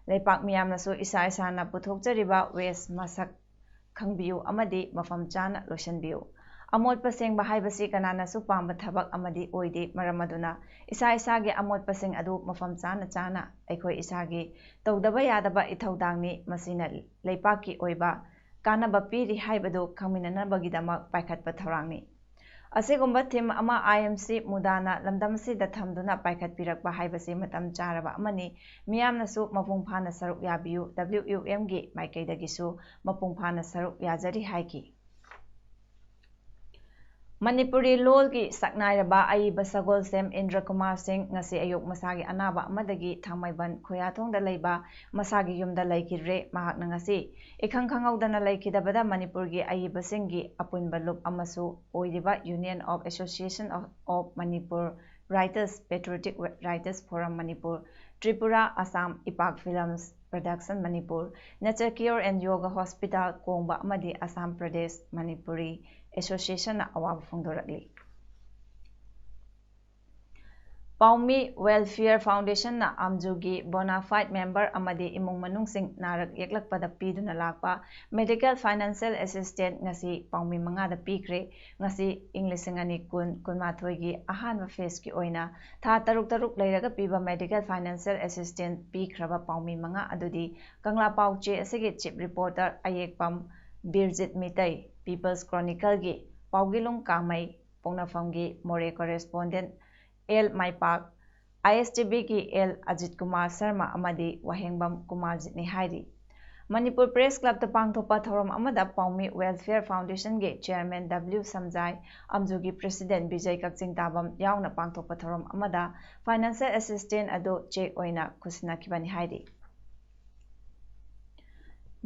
ꯂꯩꯄꯥꯛ ꯃꯤꯌꯥꯝꯅꯁꯨ ꯏꯁꯥ ꯏꯁꯥꯅ ꯄꯨꯊꯣꯛꯆꯔꯤꯕ ꯋꯦꯁ ꯃꯁꯛ ꯈꯪꯕꯤꯌꯨ ꯑꯃꯗꯤ ꯃꯐꯝ ꯆꯥꯅ ꯂꯣꯏꯁꯤꯟꯕꯤꯌꯨ꯫ ꯑꯃꯣꯠꯄ ꯁꯦꯡꯕ ꯍꯥꯏꯕꯁꯤ ꯀꯅꯥꯅꯁꯨ ꯄꯥꯝꯕ ꯊꯕꯛ ꯑꯃꯗꯤ ꯑꯣꯏꯗꯦ꯫ ꯃꯔꯝ ꯑꯗꯨꯅ ꯏꯁꯥ ꯏꯁꯥꯒꯤ ꯑꯃꯣꯠꯄꯁꯤꯡ ꯑꯗꯨ ꯃꯐꯝ ꯆꯥꯅ ꯆꯥꯅ ꯑꯩꯈꯣꯏ ꯏꯁꯥꯒꯤ ꯇꯧꯗꯕ ꯌꯥꯗꯕ ꯏꯊꯧꯗꯥꯡꯅꯤ꯫ ꯃꯁꯤꯅ ꯂꯩꯄꯥꯛꯀꯤ ꯑꯣꯏꯕ ꯀꯥꯟꯅꯕ ꯄꯤꯔꯤ ꯍꯥꯏꯕꯗꯨ ꯈꯪꯃꯤꯟꯅꯅꯕꯒꯤꯗꯃꯛ ꯄꯥꯏꯈꯠꯄ ꯊꯧꯔꯥꯡꯅꯤ꯫ ꯑꯁꯤꯒꯨꯝꯕ ꯊꯤꯝ ꯑꯃ ꯑꯥꯏ ꯑꯦꯝ ꯁꯤ ꯃꯨꯗꯥꯅ ꯂꯝꯗꯝ ꯑꯁꯤꯗ ꯊꯝꯗꯨꯅ ꯄꯥꯏꯈꯠꯄꯤꯔꯛꯄ ꯍꯥꯏꯕꯁꯤ ꯃꯇꯝ ꯆꯥꯔꯕ ꯑꯃꯅꯤ꯫ ꯃꯤꯌꯥꯝꯅꯁꯨ ꯃꯄꯨꯡ ꯐꯥꯅ ꯁꯔꯨꯛ ꯌꯥꯕꯤꯌꯨ꯫ ꯗꯕ꯭ꯂꯤꯎ ꯌꯨ ꯑꯦꯝꯒꯤ ꯃꯥꯏꯀꯩꯗꯒꯤꯁꯨ ꯃꯄꯨꯡ ꯐꯥꯅ ꯁꯔꯨꯛ ꯌꯥꯖꯔꯤ ꯍꯥꯏꯈꯤ꯫ ꯃꯅꯤꯄꯨꯔꯤ ꯂꯣꯜꯒꯤ ꯁꯛꯅꯥꯏꯔꯕ ꯑꯏꯕ ꯁꯒꯣꯜꯁꯦꯝ ꯏꯟꯗ꯭ꯔ ꯀꯨꯃꯥꯔ ꯁꯤꯡ ꯉꯁꯤ ꯑꯌꯨꯛ ꯃꯁꯥꯒꯤ ꯑꯅꯥꯕ ꯑꯃꯗꯒꯤ ꯊꯥꯡꯃꯩꯕꯟ ꯈꯨꯌꯥꯊꯣꯡꯗ ꯂꯩꯕ ꯃꯁꯥꯒꯤ ꯌꯨꯝꯗ ꯂꯩꯈꯤꯗ꯭ꯔꯦ꯫ ꯃꯍꯥꯛꯅ ꯉꯁꯤ ꯏꯈꯪ ꯈꯪꯍꯧꯗꯅ ꯂꯩꯈꯤꯗꯕꯗ ꯃꯅꯤꯄꯨꯔꯒꯤ ꯑꯏꯕꯁꯤꯡꯒꯤ ꯑꯄꯨꯟꯕ ꯂꯨꯞ ꯑꯃꯁꯨ ꯑꯣꯏꯔꯤꯕ Union of Association of Manipur Writers, Patriotic Writers Forum Manipur, Tripura, Assam, ꯏꯄꯥꯛ Films Production Manipur, Nature Cure and Yoga Hospital, ꯀꯣꯡꯕ ꯑꯃꯗꯤ ꯑꯁꯥꯝ ꯄ꯭ꯔꯗꯦꯁ ꯃꯅꯤꯄꯨꯔꯤ ꯑꯦꯁꯣꯁꯤꯌꯦꯁꯟꯅ ꯑꯋꯥꯕ ꯐꯣꯡꯗꯣꯔꯛꯂꯤ꯫ ꯄꯥꯎꯃꯤ Welfare Foundationꯅ ꯑꯥꯝꯖꯨꯒꯤ bona fide member ꯑꯃꯗꯤ ꯏꯃꯨꯡ ꯃꯅꯨꯡꯁꯤꯡ ꯅꯥꯔꯛ ꯌꯦꯛꯂꯛꯄꯗ ꯄꯤꯗꯨꯅ ꯂꯥꯛꯄ medical financial assistance ꯉꯁꯤ ꯄꯥꯎꯃꯤ ꯃꯉꯥꯗ ꯄꯤꯈ꯭ꯔꯦ꯫ ꯉꯁꯤ ꯏꯪ ꯂꯤꯁꯤꯡ ꯑꯅꯤ ꯀꯨꯟ, ꯀꯨꯟꯃꯥꯊꯣꯏꯒꯤ ꯑꯍꯥꯟꯕ phaseꯀꯤ ꯑꯣꯏꯅ ꯊꯥ ꯇꯔꯨꯛ ꯇꯔꯨꯛ ꯂꯩꯔꯒ ꯄꯤꯕ medical financial assistance ꯄꯤꯈ꯭ꯔꯕ ꯄꯥꯎꯃꯤ ꯃꯉꯥ ꯑꯗꯨꯗꯤ ꯀꯪꯂꯥ ꯄꯥꯎ ꯆꯦ ꯑꯁꯤꯒꯤ chief reporter ꯑꯌꯦꯛꯄꯝ ꯕꯤꯔꯖꯤꯠ ꯃꯤꯇꯩ, People's Chronicleꯒꯤ ꯄꯥꯎꯒꯤꯂꯨꯡ ꯀꯥꯃꯩ, ꯄꯣꯛꯅꯐꯝꯒꯤ ꯃꯣꯔꯦ correspondent ꯑꯦꯜ ꯃꯥꯏꯄꯥꯛ, ISTVꯒꯤ ꯑꯦꯜ ꯑꯖꯤꯠ ꯀꯨꯃꯥꯔ ꯁꯔꯃ ꯑꯃꯗꯤ ꯋꯥꯍꯦꯡꯕꯝ ꯀꯨꯃꯥꯔꯖꯤꯠꯅꯤ ꯍꯥꯏꯔꯤ꯫ ꯃꯅꯤꯄꯨꯔ Press Clubꯇ ꯄꯥꯡꯊꯣꯛꯄ ꯊꯧꯔꯝ ꯑꯃꯗ ꯄꯥꯎꯃꯤ Welfare Foundationꯒꯤ chairman W ꯁꯝꯖꯥꯏ, ꯑꯥꯝꯖꯨꯒꯤ president ꯕꯤꯖꯩ ꯀꯛꯆꯤꯡꯇꯥꯕꯝ ꯌꯥꯎꯅ ꯄꯥꯡꯊꯣꯛꯄ ꯊꯧꯔꯝ ꯑꯃꯗ financial assistance ꯑꯗꯨ cheque ꯑꯣꯏꯅ ꯈꯨꯠꯁꯤꯟꯅꯈꯤꯕꯅꯤ ꯍꯥꯏꯔꯤ꯫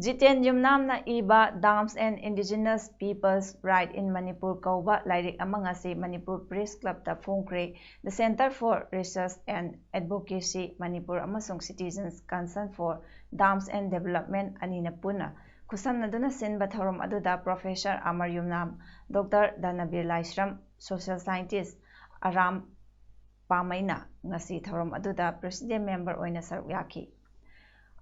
ꯖꯤꯇꯦꯟ ꯌꯨꯝꯅꯥꯝꯅ ꯏꯕ Dams and Indigenous People's Right in Manipur ꯀꯧꯕ ꯂꯥꯏꯔꯤꯛ ꯑꯃ ꯉꯁꯤ Manipur Press Clubꯇ ꯐꯣꯡꯈ꯭ꯔꯦ꯫ The Centre for Research and Advocacy Manipur ꯑꯃꯁꯨꯡ Citizens Council for Dams and Development ꯑꯅꯤꯅ ꯄꯨꯟꯅ ꯈꯨꯠꯁꯝꯅꯗꯨꯅ ꯁꯤꯟꯕ ꯊꯧꯔꯝ ꯑꯗꯨꯗ Professor ꯑꯃꯔ ꯌꯨꯝꯅꯥꯝ, Doctor ꯙꯅꯕꯤꯔ ꯂꯥꯏꯁ꯭ꯔꯝ, social scientist ꯑꯔꯥꯝ ꯄꯥꯃꯩꯅ ꯉꯁꯤ ꯊꯧꯔꯝ ꯑꯗꯨꯗ president member ꯑꯣꯏꯅ ꯁꯔꯨꯛ ꯌꯥꯈꯤ꯫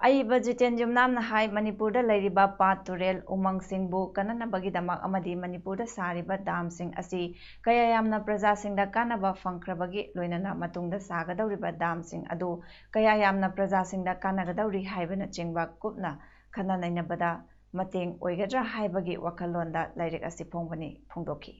ꯑꯏꯕ ꯖꯤꯇꯦꯟ ꯌꯨꯝꯅꯥꯝꯅ ꯍꯥꯏ, ꯃꯅꯤꯄꯨꯔꯗ ꯂꯩꯔꯤꯕ ꯄꯥꯠ ꯇꯨꯔꯦꯜ ꯎꯃꯪꯁꯤꯡꯕꯨ ꯀꯟꯅꯅꯕꯒꯤꯗꯃꯛ ꯑꯃꯗꯤ ꯃꯅꯤꯄꯨꯔꯗ ꯁꯥꯔꯤꯕ dam ꯁꯤꯡ ꯑꯁꯤ ꯀꯌꯥ ꯌꯥꯝꯅ ꯄ꯭ꯔꯖꯥꯁꯤꯡꯗ ꯀꯥꯟꯅꯕ ꯐꯪꯈ꯭ꯔꯕꯒꯦ, ꯂꯣꯏꯅꯅ ꯃꯇꯨꯡꯗ ꯁꯥꯒꯗꯧꯔꯤꯕ dam ꯁꯤꯡ ꯑꯗꯨ ꯀꯌꯥ ꯌꯥꯝꯅ ꯄ꯭ꯔꯖꯥꯁꯤꯡꯗ ꯀꯥꯟꯅꯒꯗꯧꯔꯤ ꯍꯥꯏꯕꯅꯆꯤꯡꯕ ꯀꯨꯞꯅ ꯈꯟꯅ ꯅꯩꯅꯕꯗ ꯃꯇꯦꯡ ꯑꯣꯏꯒꯗ꯭ꯔꯥ ꯍꯥꯏꯕꯒꯤ ꯋꯥꯈꯜꯂꯣꯟꯗ ꯂꯥꯏꯔꯤꯛ ꯑꯁꯤ ꯐꯣꯡꯕꯅꯤ ꯐꯣꯡꯗꯣꯛꯈꯤ꯫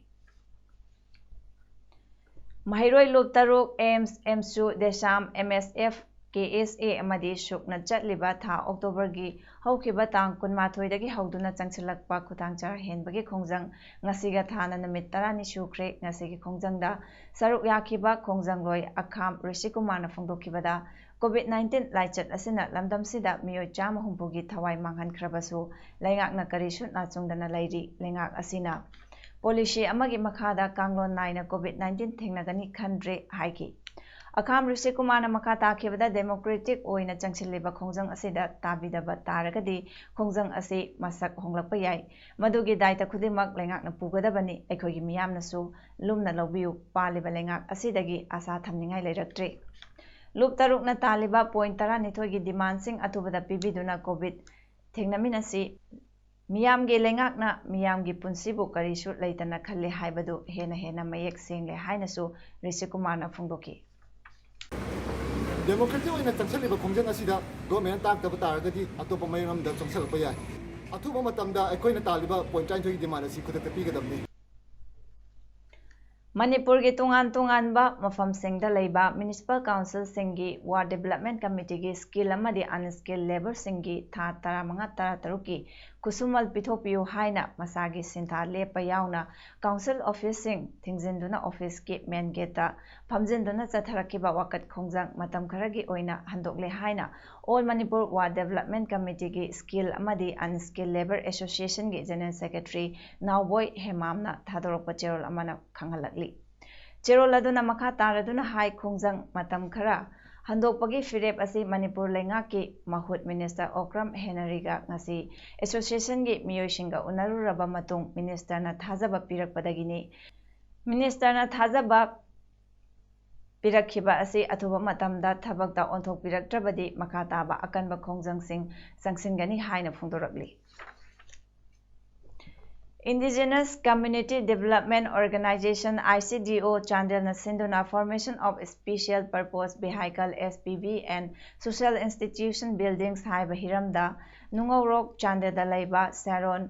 ꯃꯍꯩꯔꯣꯏ ꯂꯨꯞ ꯇꯔꯨꯛ ꯑꯦꯝꯁ, ꯑꯦꯝꯁꯨ, ꯗꯦꯁꯥꯝ, ꯑꯦꯝ ꯑꯦꯁ ꯑꯦꯐ, ꯀꯦ ꯑꯦꯁ ꯑꯦ ꯑꯃꯗꯤ ꯁꯨꯞꯅ ꯆꯠꯂꯤꯕ ꯊꯥ ꯑꯣꯛꯇꯣꯕꯔꯒꯤ ꯍꯧꯈꯤꯕ ꯇꯥꯡ ꯀꯨꯟꯃꯥꯊꯣꯏꯗꯒꯤ ꯍꯧꯗꯨꯅ ꯆꯪꯁꯤꯜꯂꯛꯄ ꯈꯨꯊꯥꯡ ꯆꯔꯥ ꯍꯦꯟꯕꯒꯤ ꯈꯣꯡꯖꯪ ꯉꯁꯤꯒ ꯊꯥꯅ ꯅꯨꯃꯤꯠ ꯇꯔꯥꯅꯤ ꯁꯨꯈ꯭ꯔꯦ꯫ ꯉꯁꯤꯒꯤ ꯈꯣꯡꯖꯪꯗ ꯁꯔꯨꯛ ꯌꯥꯈꯤꯕ ꯈꯣꯡꯖꯪꯂꯣꯏ ꯑꯈꯥꯝ ꯔꯤꯁꯤꯀꯨꯃꯥꯔꯅ ꯐꯣꯡꯗꯣꯛꯈꯤꯕꯗ, ꯀꯣꯚꯤꯗ ꯅꯥꯏꯟꯇꯤꯟ ꯂꯥꯏꯆꯠ ꯑꯁꯤꯅ ꯂꯝꯗꯝꯁꯤꯗ ꯃꯤꯑꯣꯏ ꯆꯥꯝꯃ ꯍꯨꯝꯐꯨꯒꯤ ꯊꯋꯥꯏ ꯃꯥꯡꯍꯟꯈ꯭ꯔꯕꯁꯨ, ꯂꯩꯉꯥꯛꯅ ꯀꯔꯤꯁꯨ ꯅꯥꯆꯨꯡꯗꯅ ꯂꯩꯔꯤ꯫ ꯂꯩꯉꯥꯛ ꯑꯁꯤꯅ ꯄꯣꯂꯤꯁꯤ ꯑꯃꯒꯤ ꯃꯈꯥꯗ ꯀꯥꯡꯂꯣꯟ ꯅꯥꯏꯅ ꯀꯣꯚꯤꯗ ꯅꯥꯏꯟꯇꯤꯟ ꯊꯦꯡꯅꯒꯅꯤ ꯈꯟꯗ꯭ꯔꯦ ꯍꯥꯏꯈꯤ꯫ ꯑꯈꯥꯝ ꯔꯤꯁꯤꯀꯨꯃꯥꯔꯅ ꯃꯈꯥ ꯇꯥꯈꯤꯕꯗ, ꯗꯦꯃꯣꯀ꯭ꯔꯦꯇꯤꯛ ꯑꯣꯏꯅ ꯆꯪꯁꯤꯜꯂꯤꯕ ꯈꯣꯡꯖꯪ ꯑꯁꯤꯗ ꯇꯥꯕꯤꯗꯕ ꯇꯥꯔꯒꯗꯤ ꯈꯣꯡꯖꯪ ꯑꯁꯤ ꯃꯁꯛ ꯍꯣꯡꯂꯛꯄ ꯌꯥꯏ꯫ ꯃꯗꯨꯒꯤ ꯗꯥꯏꯇ ꯈꯨꯗꯤꯡꯃꯛ ꯂꯩꯉꯥꯛꯅ ꯄꯨꯒꯗꯕꯅꯤ꯫ ꯑꯩꯈꯣꯏꯒꯤ ꯃꯤꯌꯥꯝꯅꯁꯨ ꯂꯨꯝꯅ ꯂꯧꯕꯤꯌꯨ꯫ ꯄꯥꯜꯂꯤꯕ ꯂꯩꯉꯥꯛ ꯑꯁꯤꯗꯒꯤ ꯑꯥꯁꯥ ꯊꯝꯅꯤꯡꯉꯥꯏ ꯂꯩꯔꯛꯇ꯭ꯔꯦ꯫ ꯂꯨꯞ ꯇꯔꯨꯛꯅ ꯇꯥꯜꯂꯤꯕ ꯄꯣꯏꯟ ꯇꯔꯥꯅꯤꯊꯣꯏꯒꯤ ꯗꯤꯃꯥꯟꯁꯤꯡ ꯑꯊꯨꯕꯗ ꯄꯤꯕꯤꯗꯨꯅ ꯀꯣꯚꯤꯗ ꯊꯦꯡꯅꯃꯤꯟꯅꯁꯤ꯫ ꯃꯤꯌꯥꯝꯒꯤ ꯂꯩꯉꯥꯛꯅ ꯃꯤꯌꯥꯝꯒꯤ ꯄꯨꯟꯁꯤꯕꯨ ꯀꯔꯤꯁꯨ ꯂꯩꯇꯅ ꯈꯜꯂꯤ ꯍꯥꯏꯕꯗꯨ ꯍꯦꯟꯅ ꯍꯦꯟꯅ ꯃꯌꯦꯛ ꯁꯦꯡꯂꯦ ꯍꯥꯏꯅꯁꯨ ꯔꯤꯁꯤꯀꯨꯃꯥꯔꯅ ꯐꯣꯡꯗꯣꯛꯈꯤ꯫ ꯗꯦꯃꯣꯀ꯭ꯔꯦꯇꯤꯛ ꯑꯣꯏꯅ ꯆꯪꯁꯤꯜꯂꯤꯕ ꯈꯣꯡꯖꯪ ꯑꯁꯤꯗ ꯒꯣꯔꯃꯦꯟꯅ ꯇꯥꯛꯇꯕ ꯇꯥꯔꯒꯗꯤ ꯑꯇꯣꯞꯄ ꯃꯑꯣꯡ ꯑꯃꯗ ꯆꯪꯁꯤꯜꯂꯛꯄ ꯌꯥꯏ꯫ ꯑꯊꯨꯕ ꯃꯇꯝꯗ ꯑꯩꯈꯣꯏꯅ ꯇꯥꯜꯂꯤꯕ ꯄꯣꯏꯟ ꯇꯔꯥꯅꯤꯊꯣꯏꯒꯤ ꯗꯤꯃꯥꯟ ꯑꯁꯤ ꯈꯨꯗꯛꯇ ꯄꯤꯒꯗꯕꯅꯤ꯫ ꯃꯅꯤꯄꯨꯔꯒꯤ ꯇꯣꯉꯥꯟ ꯇꯣꯉꯥꯟꯕ ꯃꯐꯝꯁꯤꯡꯗ ꯂꯩꯕ ꯃ꯭ꯌꯨꯅꯤꯁꯤꯄꯥꯜ ꯀꯥꯎꯟꯁꯤꯜꯁꯤꯡꯒꯤ ꯋꯥꯔꯗ ꯗꯤꯕꯦꯂꯞꯃꯦꯟ ꯀꯃꯤꯇꯤꯒꯤ ꯁ꯭ꯀꯤꯜ ꯑꯃꯗꯤ ꯑꯟꯁ꯭ꯀꯤꯜ ꯂꯦꯕꯔꯁꯤꯡꯒꯤ ꯊꯥ ꯇꯔꯥꯃꯉꯥ ꯇꯔꯥꯇꯔꯨꯛꯀꯤ ꯈꯨꯠꯁꯨꯃꯜ ꯄꯤꯊꯣꯛꯄꯤꯌꯨ ꯍꯥꯏꯅ ꯃꯁꯥꯒꯤ ꯁꯤꯟꯊꯥ ꯂꯦꯞꯄ ꯌꯥꯎꯅ ꯀꯥꯎꯟꯁꯤꯜ ꯑꯣꯐꯤꯁꯁꯤꯡ ꯊꯤꯡꯖꯤꯟꯗꯨꯅ ꯑꯣꯐꯤꯁꯀꯤ ꯃꯦꯟ ꯒꯦꯠꯇ ꯐꯝꯖꯤꯟꯗꯨꯅ ꯆꯠꯊꯔꯛꯈꯤꯕ ꯋꯥꯀꯠ ꯈꯣꯡꯖꯪ ꯃꯇꯝ ꯈꯔꯒꯤ ꯑꯣꯏꯅ ꯍꯟꯗꯣꯛꯂꯦ ꯍꯥꯏꯅ ꯑꯣꯜ ꯃꯅꯤꯄꯨꯔ ꯋꯥꯔꯗ ꯗꯤꯕꯦꯂꯞꯃꯦꯟ ꯀꯃꯤꯇꯤꯒꯤ ꯁ꯭ꯀꯤꯜ ꯑꯃꯗꯤ ꯑꯟꯁ꯭ꯀꯤꯜ ꯂꯦꯕꯔ ꯑꯦꯁꯣꯁꯤꯌꯦꯁꯟꯒꯤ ꯖꯦꯅꯔꯦꯜ ꯁꯦꯀ꯭ꯔꯦꯇꯔꯤ ꯅꯥꯎꯕꯣꯏ ꯍꯦꯃꯥꯝꯅ ꯊꯥꯗꯣꯔꯛꯄ ꯆꯦꯔꯣꯜ ꯑꯃꯅ ꯈꯪꯍꯜꯂꯛꯂꯤ꯫ ꯆꯦꯔꯣꯜ ꯑꯗꯨꯅ ꯃꯈꯥ ꯇꯥꯔꯗꯨꯅ ꯍꯥꯏ, ꯈꯣꯡꯖꯪ ꯃꯇꯝ ꯈꯔ ꯍꯟꯗꯣꯛꯄꯒꯤ ꯐꯤꯔꯦꯞ ꯑꯁꯤ ꯃꯅꯤꯄꯨꯔ ꯂꯩꯉꯥꯛꯀꯤ ꯃꯍꯨꯠ ꯃꯤꯅꯤꯁꯇꯔ ꯑꯣꯀ꯭ꯔꯝ ꯍꯦꯅꯔꯤꯒ ꯉꯁꯤ ꯑꯦꯁꯣꯁꯤꯌꯦꯁꯟꯒꯤ ꯃꯤꯑꯣꯏꯁꯤꯡꯒ ꯎꯅꯔꯨꯔꯕ ꯃꯇꯨꯡ ꯃꯤꯅꯤꯁꯇꯔꯅ ꯊꯥꯖꯕ ꯄꯤꯔꯛꯄꯗꯒꯤꯅꯤ꯫ ꯃꯤꯅꯤꯁꯇꯔꯅ ꯊꯥꯖꯕ ꯄꯤꯔꯛꯈꯤꯕ ꯑꯁꯤ ꯑꯊꯨꯕ ꯃꯇꯝꯗ ꯊꯕꯛꯇ ꯑꯣꯟꯊꯣꯛꯄꯤꯔꯛꯇ꯭ꯔꯕꯗꯤ ꯃꯈꯥ ꯇꯥꯕ ꯑꯀꯟꯕ ꯈꯣꯡꯖꯪꯁꯤꯡ ꯆꯪꯁꯤꯟꯒꯅꯤ ꯍꯥꯏꯅ ꯐꯣꯡꯗꯣꯔꯛꯂꯤ꯫ Indigenous Community Development Organization, I C D O, ꯆꯥꯟꯗꯦꯜꯅ ꯁꯤꯟꯗꯨꯅ Formation of Special Purpose Vehicle, S P V, and Social Institution Buildings ꯍꯥꯏꯕ ꯍꯤꯔꯝꯗ ꯅꯨꯡꯉꯧꯔꯣꯛ ꯆꯥꯟꯗꯦꯜꯗ ꯂꯩꯕ ꯁꯦꯔꯣꯟ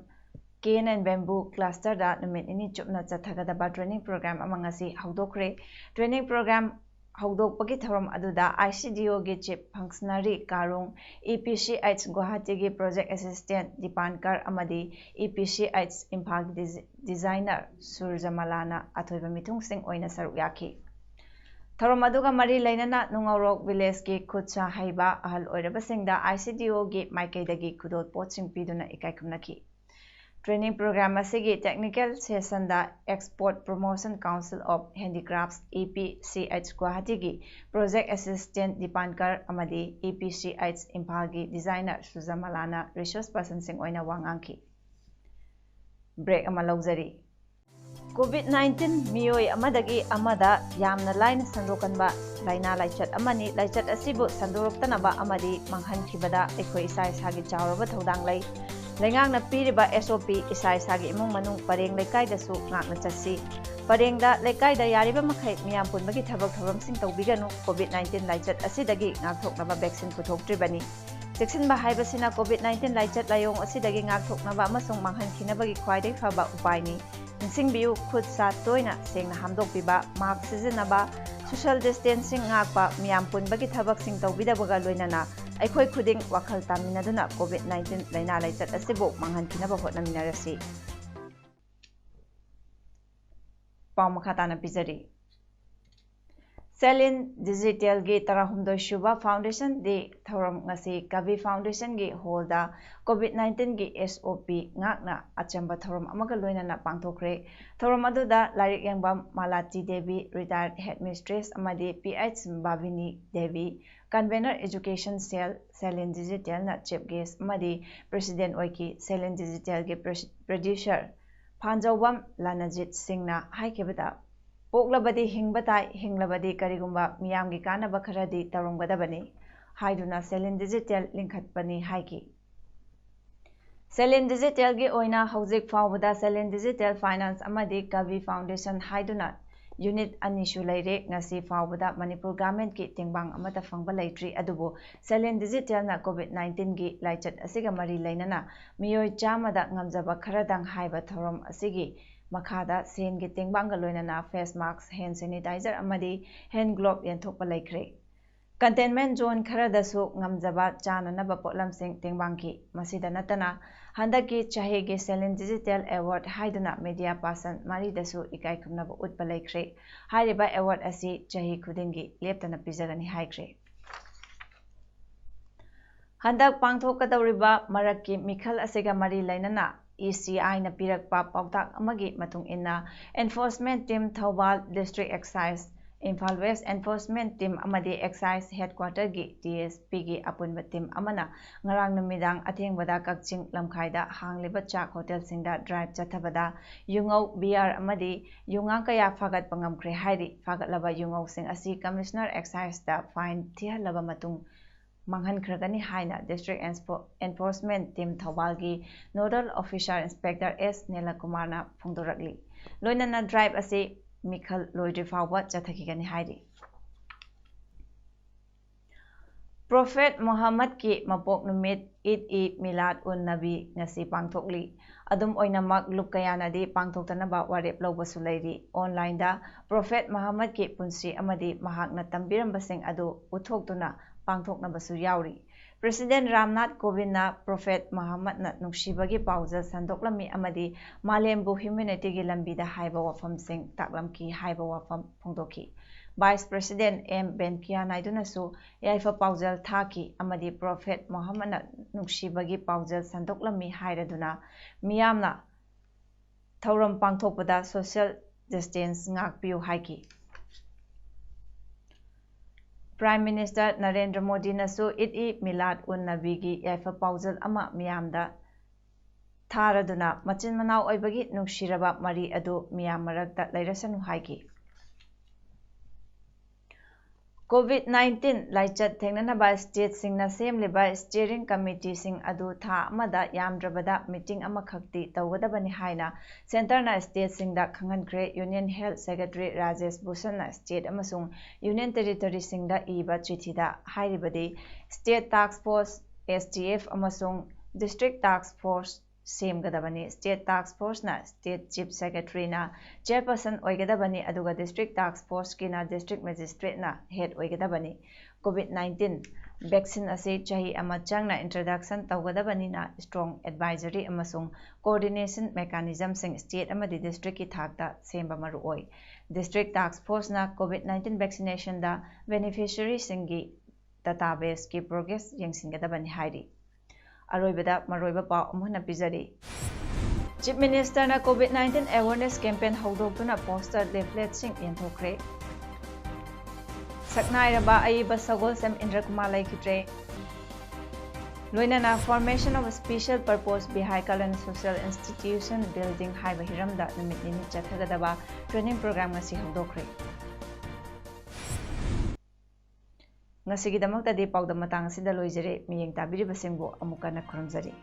Cane and Bamboo Clusterꯗ ꯅꯨꯃꯤꯠ ꯅꯤꯅꯤ ꯆꯨꯞꯅ ꯆꯠꯊꯒꯗꯕ training program ꯑꯃ ꯉꯁꯤ ꯍꯧꯗꯣꯛꯈ꯭ꯔꯦ꯫ Training program ꯍꯧꯗꯣꯛꯄꯒꯤ ꯊꯧꯔꯝ ꯑꯗꯨꯗ ICDOꯒꯤ Chief Functionary ꯀꯥꯔꯣꯡ, EPCH ꯒꯨꯋꯥꯍꯥꯇꯤꯒꯤ Project Assistant ꯗꯤꯄꯥꯟꯀꯔ ꯑꯃꯗꯤ EPCH ꯏꯝꯐꯥꯜꯒꯤ ꯗꯤꯖ-, Designer ꯁꯨꯔꯖꯃꯂꯥꯅ ꯑꯊꯣꯏꯕ ꯃꯤꯊꯨꯡꯁꯤꯡ ꯑꯣꯏꯅ ꯁꯔꯨꯛ ꯌꯥꯈꯤ꯫ ꯊꯧꯔꯝ ꯑꯗꯨꯒ ꯃꯔꯤ ꯂꯩꯅꯅ ꯅꯨꯡꯉꯧꯔꯣꯛ villageꯀꯤ ꯈꯨꯠ ꯁꯥ ꯍꯩꯕ ꯑꯍꯜ ꯑꯣꯏꯔꯕꯁꯤꯡꯗ ICDOꯒꯤ ꯃꯥꯏꯀꯩꯗꯒꯤ ꯈꯨꯗꯣꯜ ꯄꯣꯠꯁꯤꯡ ꯄꯤꯗꯨꯅ ꯏꯀꯥꯏ ꯈꯨꯝꯅꯈꯤ꯫ Training program ꯑꯁꯤꯒꯤ technical sessionꯗ Export Promotion Council of Handicrafts, EPCH ꯒꯨꯋꯥꯍꯥꯇꯤꯒꯤ Project Assistant ꯗꯤꯄꯥꯟꯀꯔ ꯑꯃꯗꯤ EPCH ꯏꯝꯐꯥꯜꯒꯤ Designer ꯁꯨꯔꯖꯃꯂꯥꯅ resource personꯁꯤꯡ ꯑꯣꯏꯅ ꯋꯥ ꯉꯥꯡꯈꯤ꯫ Break ꯑꯃ ꯂꯧꯖꯔꯤ꯫ COVID nineteen ꯃꯤꯑꯣꯏ ꯑꯃꯗꯒꯤ ꯑꯃꯗ ꯌꯥꯝꯅ ꯂꯥꯏꯅ ꯁꯟꯗꯣꯛꯀꯟꯕ ꯂꯥꯏꯅꯥ ꯂꯥꯏꯆꯠ ꯑꯃꯅꯤ꯫ ꯂꯥꯏꯆꯠ ꯑꯁꯤꯕꯨ ꯁꯟꯗꯣꯔꯛꯇꯅꯕ ꯑꯃꯗꯤ ꯃꯥꯡꯍꯟꯈꯤꯕꯗ ꯑꯩꯈꯣꯏ ꯏꯁꯥ ꯏꯁꯥꯒꯤ ꯆꯥꯎꯔꯕ ꯊꯧꯗꯥꯡ ꯂꯩ꯫ ꯂꯩꯉꯥꯛꯅ ꯄꯤꯔꯤꯕ SOP ꯏꯁꯥ ꯏꯁꯥꯒꯤ ꯏꯃꯨꯡ ꯃꯅꯨꯡ, ꯄꯔꯦꯡ ꯂꯩꯀꯥꯏꯗꯁꯨ ꯉꯥꯛꯅ ꯆꯠꯁꯤ꯫ ꯄꯔꯦꯡꯗ, ꯂꯩꯀꯥꯏꯗ ꯌꯥꯔꯤꯕ ꯃꯈꯩ ꯃꯤꯌꯥꯝ ꯄꯨꯟꯕꯒꯤ ꯊꯕꯛ ꯊꯧꯔꯝꯁꯤꯡ ꯇꯧꯕꯤꯒꯅꯨ꯫ COVID nineteen ꯂꯥꯏꯆꯠ ꯑꯁꯤꯗꯒꯤ ꯉꯥꯛꯊꯣꯛꯅꯕ vaccine ꯄꯨꯊꯣꯛꯇ꯭ꯔꯤꯕꯅꯤ꯫ ꯆꯦꯛꯁꯤꯟꯕ ꯍꯥꯏꯕꯁꯤꯅ COVID nineteen ꯂꯥꯏꯆꯠ ꯂꯥꯏꯑꯣꯡ ꯑꯁꯤꯗꯒꯤ ꯉꯥꯛꯊꯣꯛꯅꯕ ꯑꯃꯁꯨꯡ ꯃꯥꯡꯍꯟꯈꯤꯅꯕꯒꯤ ꯈ꯭ꯋꯥꯏꯗꯒꯤ ꯐꯕ ꯎꯄꯥꯏꯅꯤ꯫ ꯅꯤꯡꯁꯤꯡꯕꯤꯌꯨ, ꯈꯨꯠ ꯁꯥ ꯇꯣꯏꯅ ꯁꯦꯡꯅ ꯍꯥꯝꯗꯣꯛꯄꯤꯕ, mask ꯁꯤꯖꯤꯟꯅꯕ, social distancing ꯉꯥꯛꯄ, ꯃꯤꯌꯥꯝ ꯄꯨꯟꯕꯒꯤ ꯊꯕꯛꯁꯤꯡ ꯇꯧꯕꯤꯗꯕꯒ ꯂꯣꯏꯅꯅ ꯑꯩꯈꯣꯏ ꯈꯨꯗꯤꯡ ꯋꯥꯈꯜ ꯇꯥꯃꯤꯟꯅꯗꯨꯅ COVID nineteen ꯂꯥꯏꯅꯥ ꯂꯥꯏꯆꯠ ꯑꯁꯤꯕꯨ ꯃꯥꯡꯍꯟꯈꯤꯅꯕ ꯍꯣꯠꯅꯃꯤꯟꯅꯔꯁꯤ꯫ ꯄꯥꯎ ꯃꯈꯥ ꯇꯥꯅ ꯄꯤꯖꯔꯤ꯫ ꯁꯦꯂꯤꯟ ꯗꯤꯖꯤꯇꯦꯜꯒꯤ ꯇꯔꯥꯍꯨꯝꯗꯣꯏ ꯁꯨꯕ Foundation Day ꯊꯧꯔꯝ ꯉꯁꯤ ꯀꯕꯤ Foundationꯒꯤ hallꯗ COVID nineteenꯒꯤ SOP ꯉꯥꯛꯅ ꯑꯆꯝꯕ ꯊꯧꯔꯝ ꯑꯃꯒ ꯂꯣꯏꯅꯅ ꯄꯥꯡꯊꯣꯛꯈ꯭ꯔꯦ꯫ ꯊꯧꯔꯝ ꯑꯗꯨꯗ ꯂꯥꯏꯔꯤꯛ ꯌꯦꯡꯕꯝ ꯃꯥꯂꯥꯇꯤ ꯗꯦꯕꯤ, retired headmistress, ꯑꯃꯗꯤ PH ꯚꯥꯕꯤꯅꯤ Devi, convener Education Cell, ꯁꯦꯂꯤꯟ ꯗꯤꯖꯤꯇꯦꯜꯅ chief guest ꯑꯃꯗꯤ president ꯑꯣꯏꯈꯤ꯫ ꯁꯦꯂꯤꯟ ꯗꯤꯖꯤꯇꯦꯜꯒꯤ ꯄ꯭ꯔ-, producer ꯐꯥꯟꯖꯧꯕꯝ ꯂꯥꯅꯖꯤꯠ ꯁꯤꯡꯅ ꯍꯥꯏꯈꯤꯕꯗ, "ꯄꯣꯛꯂꯕꯗꯤ ꯍꯤꯡꯕ ꯇꯥꯏ, ꯍꯤꯡꯂꯕꯗꯤ ꯀꯔꯤꯒꯨꯝꯕ ꯃꯤꯌꯥꯝꯒꯤ ꯀꯥꯟꯅꯕ ꯈꯔꯗꯤ ꯇꯧꯔꯝꯒꯗꯕꯅꯤ" ꯍꯥꯏꯗꯨꯅ ꯁꯦꯂꯤꯟ ꯗꯤꯖꯤꯇꯦꯜ ꯂꯤꯡꯈꯠꯄꯅꯤ ꯍꯥꯏꯈꯤ꯫ ꯁꯦꯂꯤꯟ ꯗꯤꯖꯤꯇꯦꯜꯒꯤ ꯑꯣꯏꯅ ꯍꯧꯖꯤꯛ ꯐꯥꯎꯕꯗ ꯁꯦꯂꯤꯟ ꯗꯤꯖꯤꯇꯦꯜ ꯐꯥꯏꯅꯥꯟꯁ ꯑꯃꯗꯤ ꯀꯕꯤ ꯐꯥꯎꯟꯗꯦꯁꯟ ꯍꯥꯏꯗꯨꯅ ꯌꯨꯅꯤꯠ ꯑꯅꯤꯁꯨ ꯂꯩꯔꯦ꯫ ꯉꯁꯤ ꯐꯥꯎꯕꯗ ꯃꯅꯤꯄꯨꯔ ꯒꯚꯔꯟꯃꯦꯟꯠꯀꯤ ꯇꯦꯡꯕꯥꯡ ꯑꯃꯠꯇ ꯐꯪꯕ ꯂꯩꯇ꯭ꯔꯤ꯫ ꯑꯗꯨꯕꯨ ꯁꯦꯂꯦꯟ ꯗꯤꯖꯤꯇꯦꯜꯅ ꯀꯣꯚꯤꯗ ꯅꯥꯏꯟꯇꯤꯟꯒꯤ ꯂꯥꯏꯆꯠ ꯑꯁꯤꯒ ꯃꯔꯤ ꯂꯩꯅꯅ ꯃꯤꯑꯣꯏ ꯆꯥꯝꯃꯗ ꯉꯝꯖꯕ ꯈꯔꯗꯪ ꯍꯥꯏꯕ ꯊꯧꯔꯝ ꯑꯁꯤꯒꯤ ꯃꯈꯥꯗ ꯁꯦꯟꯒꯤ ꯇꯦꯡꯕꯥꯡꯒ ꯂꯣꯏꯅꯅ ꯐꯦꯁ ꯃꯥꯛꯁ, ꯍꯦꯟ ꯁꯦꯅꯤꯇꯥꯏꯖꯔ ꯑꯃꯗꯤ ꯍꯦꯟ ꯒ꯭ꯂꯣꯕ ꯌꯦꯟꯊꯣꯛꯄ ꯂꯩꯈ꯭ꯔꯦ꯫ ꯀꯟꯇꯦꯟꯃꯦꯟꯠ ꯖꯣꯟ ꯈꯔꯗꯁꯨ ꯉꯝꯖꯕ ꯆꯥꯅꯅꯕ ꯄꯣꯠꯂꯝꯁꯤꯡ ꯇꯦꯡꯕꯥꯡꯈꯤ꯫ ꯃꯁꯤꯗ ꯅꯠꯇꯅ ꯍꯟꯗꯛꯀꯤ ꯆꯍꯤꯒꯤ ꯁꯦꯂꯦꯟ ꯗꯤꯖꯤꯇꯦꯜ ꯑꯦꯋꯥꯔꯗ ꯍꯥꯏꯗꯨꯅ ꯃꯤꯗꯤꯌꯥ ꯄꯥꯔꯁꯟ ꯃꯔꯤꯗꯁꯨ ꯏꯀꯥꯏ ꯈꯨꯝꯅꯕ ꯎꯠꯄ ꯂꯩꯈ꯭ꯔꯦ꯫ ꯍꯥꯏꯔꯤꯕ ꯑꯦꯋꯥꯔꯗ ꯑꯁꯤ ꯆꯍꯤ ꯈꯨꯗꯤꯡꯒꯤ ꯂꯦꯞꯇꯅ ꯄꯤꯖꯒꯅꯤ ꯍꯥꯏꯈ꯭ꯔꯦ꯫ ꯍꯟꯗꯛ ꯄꯥꯡꯊꯣꯛꯀꯗꯧꯔꯤꯕ ꯃꯔꯛꯀꯤ ꯃꯤꯈꯜ ꯑꯁꯤꯒ ꯃꯔꯤ ꯂꯩꯅꯅ ꯏ ꯁꯤ ꯑꯥꯏꯅ ꯄꯤꯔꯛꯄ ꯄꯥꯎꯇꯥꯛ ꯑꯃꯒꯤ ꯃꯇꯨꯡ ꯏꯟꯅ, enforcement team Thoubal district excise, Imphal west enforcement team ꯑꯃꯗꯤ ꯑꯦꯛꯁꯥꯏꯖ ꯍꯦꯗꯀ꯭ꯋꯥꯇꯔꯒꯤ ꯗꯤ ꯑꯦꯁ ꯄꯤꯒꯤ ꯑꯄꯨꯟꯕ ꯇꯤꯝ ꯑꯃꯅ ꯉꯔꯥꯡ ꯅꯨꯃꯤꯗꯥꯡ ꯑꯊꯦꯡꯕꯗ ꯀꯛꯆꯤꯡ ꯂꯝꯈꯥꯏꯗ ꯍꯥꯡꯂꯤꯕ ꯆꯥꯛ ꯍꯣꯇꯦꯜꯁꯤꯡꯗ ꯗ꯭ꯔꯥꯏꯚ ꯆꯠꯊꯕꯗ ꯌꯨꯉꯧ, ꯕꯤꯌꯥꯔ ꯑꯃꯗꯤ ꯌꯨꯉꯥꯡ ꯀꯌꯥ ꯐꯥꯒꯠꯄ ꯉꯝꯈ꯭ꯔꯦ ꯍꯥꯏꯔꯤ꯫ ꯐꯥꯒꯠꯂꯕ ꯌꯨꯉꯧꯁꯤꯡ ꯑꯁꯤ ꯀꯃꯤꯁꯅꯔ ꯑꯦꯛꯁꯥꯏꯖꯇ ꯐꯥꯏꯟ ꯊꯤꯍꯜꯂꯕ ꯃꯇꯨꯡ ꯃꯥꯡꯍꯟꯈ꯭ꯔꯒꯅꯤ ꯍꯥꯏꯅ ꯗꯤꯁꯇ꯭ꯔꯤꯛ ꯑꯦꯟꯐꯣ-, ꯑꯦꯟꯐꯣꯔꯁꯃꯦꯟꯠ ꯇꯤꯝ ꯊꯧꯕꯥꯜꯒꯤ ꯅꯣꯗꯜ ꯑꯣꯐꯤꯁꯥꯔ ꯏꯟꯁꯄꯦꯛꯇꯔ ꯑꯦꯁ ꯅꯤꯂꯀꯨꯃꯥꯔꯅ ꯐꯣꯡꯗꯣꯔꯛꯂꯤ꯫ ꯂꯣꯏꯅꯅ ꯗ꯭ꯔꯥꯏꯚ ꯑꯁꯤ ꯃꯤꯈꯜ ꯂꯣꯏꯗ꯭ꯔꯤ ꯐꯥꯎꯕ ꯆꯠꯊꯈꯤꯒꯅꯤ ꯍꯥꯏꯔꯤ꯫ ꯄ꯭ꯔꯣꯐꯦꯠ ꯃꯨꯍꯝꯃꯗꯀꯤ ꯃꯄꯣꯛ ꯅꯨꯃꯤꯠ ꯏꯗ ꯏ ꯃꯤꯂꯥꯗ ꯎꯟ ꯅꯕꯤ ꯉꯁꯤ ꯄꯥꯡꯊꯣꯛꯂꯤ꯫ ꯑꯗꯨꯝ ꯑꯣꯏꯅꯃꯛ ꯂꯨꯞ ꯀꯌꯥꯅꯗꯤ ꯄꯥꯡꯊꯣꯛꯇꯅꯕ ꯋꯥꯔꯦꯞ ꯂꯧꯕꯁꯨ ꯂꯩꯔꯤ꯫ ꯑꯣꯟꯂꯥꯏꯟꯗ ꯄ꯭ꯔꯣꯐꯦꯠ ꯃꯨꯍꯝꯃꯗꯀꯤ ꯄꯨꯟꯁꯤ ꯑꯃꯗꯤ ꯃꯍꯥꯛꯅ ꯇꯝꯕꯤꯔꯝꯕꯁꯤꯡ ꯑꯗꯨ ꯎꯠꯊꯣꯛꯇꯨꯅ ꯄꯥꯡꯊꯣꯛꯅꯕꯁꯨ ꯌꯥꯎꯔꯤ꯫ ꯄ꯭ꯔꯦꯁꯤꯗꯦꯟꯠ ꯔꯥꯝꯅꯥꯊ ꯀꯣꯕꯤꯟꯗꯅ ꯄ꯭ꯔꯣꯐꯦꯠ ꯃꯨꯍꯝꯃꯗꯅ ꯅꯨꯡꯁꯤꯕꯒꯤ ꯄꯥꯎꯖꯦꯜ ꯁꯟꯗꯣꯛꯂꯝꯃꯤ ꯑꯃꯗꯤ ꯃꯥꯂꯦꯝꯕꯨ ꯍ꯭ꯌꯨꯃꯦꯅꯤꯇꯤꯒꯤ ꯂꯝꯕꯤꯗ ꯍꯥꯏꯕ ꯋꯥꯐꯝꯁꯤꯡ ꯇꯥꯛꯂꯝꯈꯤ ꯍꯥꯏꯕ ꯋꯥꯐꯝ ꯐꯣꯡꯗꯣꯛꯈꯤ꯫ ꯚꯥꯏꯁ ꯄ꯭ꯔꯦꯁꯤꯗꯦꯟꯠ ꯑꯦꯝ ꯚꯦꯟꯀꯤꯌꯥ ꯅꯥꯏꯗꯨꯅꯁꯨ ꯌꯥꯏꯐ ꯄꯥꯎꯖꯦꯜ ꯊꯥꯈꯤ ꯑꯃꯗꯤ ꯄ꯭ꯔꯣꯐꯦꯠ ꯃꯨꯍꯝꯃꯗꯅ ꯅꯨꯡꯁꯤꯕꯒꯤ ꯄꯥꯎꯖꯦꯜ ꯁꯟꯗꯣꯛꯂꯝꯃꯤ ꯍꯥꯏꯔꯗꯨꯅ ꯃꯤꯌꯥꯝꯅ ꯊꯧꯔꯝ ꯄꯥꯡꯊꯣꯛꯄꯗ ꯁꯣꯁꯤꯌꯦꯜ ꯗꯤꯁꯇꯦꯟꯁ ꯉꯥꯛꯄꯤꯌꯨ ꯍꯥꯏꯈꯤ꯫ ꯄ꯭ꯔꯥꯏꯝ ꯃꯤꯅꯤꯁꯇꯔ ꯅꯔꯦꯟꯗ꯭ꯔ ꯃꯣꯗꯤꯅꯁꯨ ꯏꯗ ꯏ ꯃꯤꯂꯥꯗ ꯎꯟ ꯅꯕꯤꯒꯤ ꯌꯥꯏꯐ ꯄꯥꯎꯖꯦꯜ ꯑꯃ ꯃꯤꯌꯥꯝꯗ ꯊꯥꯔꯗꯨꯅ ꯃꯆꯤꯟ ꯃꯅꯥꯎ ꯑꯣꯏꯕꯒꯤ ꯅꯨꯡꯁꯤꯔꯕ ꯃꯔꯤ ꯑꯗꯨ ꯃꯤꯌꯥꯝ ꯃꯔꯛꯇ ꯂꯩꯔꯁꯅꯨ ꯍꯥꯏꯈꯤ꯫ COVID nineteen ꯂꯥꯏꯆꯠ ꯊꯦꯡꯅꯅꯕ stateꯁꯤꯡꯅ ꯁꯦꯝꯂꯤꯕ steering committeeꯁꯤꯡ ꯑꯗꯨ ꯊꯥ ꯑꯃꯗ ꯌꯥꯝꯗ꯭ꯔꯕꯗ meeting ꯑꯃꯈꯛꯇꯤ ꯇꯧꯒꯗꯕꯅꯤ ꯍꯥꯏꯅ centreꯅ stateꯁꯤꯡꯗ ꯈꯪꯍꯟꯈ꯭ꯔꯦ꯫ Union Health Secretary Rajesh ꯚꯨꯁꯟꯅ state ꯑꯃꯁꯨꯡ union territoryꯁꯤꯡꯗ ꯏꯕ ꯆꯤꯊꯤꯗ ꯍꯥꯏꯔꯤꯕꯗꯤ, state task force, S T F ꯑꯃꯁꯨꯡ district task force ꯁꯦꯝꯒꯗꯕꯅꯤ꯫ State task forceꯅ state chief secretaryꯅ chairperson ꯑꯣꯏꯒꯗꯕꯅꯤ, ꯑꯗꯨꯒ district task forceꯀꯤꯅ district magistrateꯅ head ꯑꯣꯏꯒꯗꯕꯅꯤ꯫ COVID nineteen vaccine ꯑꯁꯤ ꯆꯍꯤ ꯑꯃ ꯆꯪꯅ introduction ꯇꯧꯒꯗꯕꯅꯤꯅ strong advisory ꯑꯃꯁꯨꯡ coordination mechanismꯁꯤꯡ state ꯑꯃꯗꯤ districtꯀꯤ ꯊꯥꯛꯇ ꯁꯦꯝꯕ ꯃꯔꯨꯑꯣꯏ꯫ District task forceꯅ COVID nineteen vaccinationꯗ beneficiaryꯁꯤꯡꯒꯤ databaseꯀꯤ progress ꯌꯦꯡꯁꯤꯟꯒꯗꯕꯅꯤ ꯍꯥꯏꯔꯤ꯫ ꯑꯔꯣꯏꯕꯗ ꯃꯔꯨꯑꯣꯏꯕ ꯄꯥꯎ ꯑꯃꯨꯛ ꯍꯟꯅ ꯄꯤꯖꯔꯤ꯫ Chief Ministerꯅ COVID nineteen awareness campaign ꯍꯧꯗꯣꯛꯇꯨꯅ poster leafletꯁꯤꯡ ꯌꯦꯟꯊꯣꯛꯈ꯭ꯔꯦ꯫ ꯁꯛꯅꯥꯏꯔꯕ ꯑꯏꯕ ꯁꯒꯣꯜꯁꯦꯝ ꯏꯟꯗ꯭ꯔ ꯀꯨꯃꯥꯔ ꯂꯩꯈꯤꯗ꯭ꯔꯦ꯫ ꯂꯣꯏꯅꯅ Formation of Special Purpose Bihai Kalan Social Institution Building ꯍꯥꯏꯕ ꯍꯤꯔꯝꯗ ꯅꯨꯃꯤꯠ ꯅꯤꯅꯤ ꯆꯠꯊꯒꯗꯕ training program ꯉꯁꯤ ꯍꯧꯗꯣꯛꯈ꯭ꯔꯦ꯫ ꯉꯁꯤꯒꯤꯗꯃꯛꯇꯗꯤ ꯄꯥꯎꯗꯝ ꯃꯇꯥꯡ ꯑꯁꯤꯗ ꯂꯣꯏꯖꯔꯦ꯫ ꯃꯤꯠꯌꯦꯡ ꯇꯥꯕꯤꯔꯤꯕꯁꯤꯡꯕꯨ ꯑꯃꯨꯛ ꯍꯟꯅ ꯈꯨꯔꯨꯝꯖꯔꯤ꯫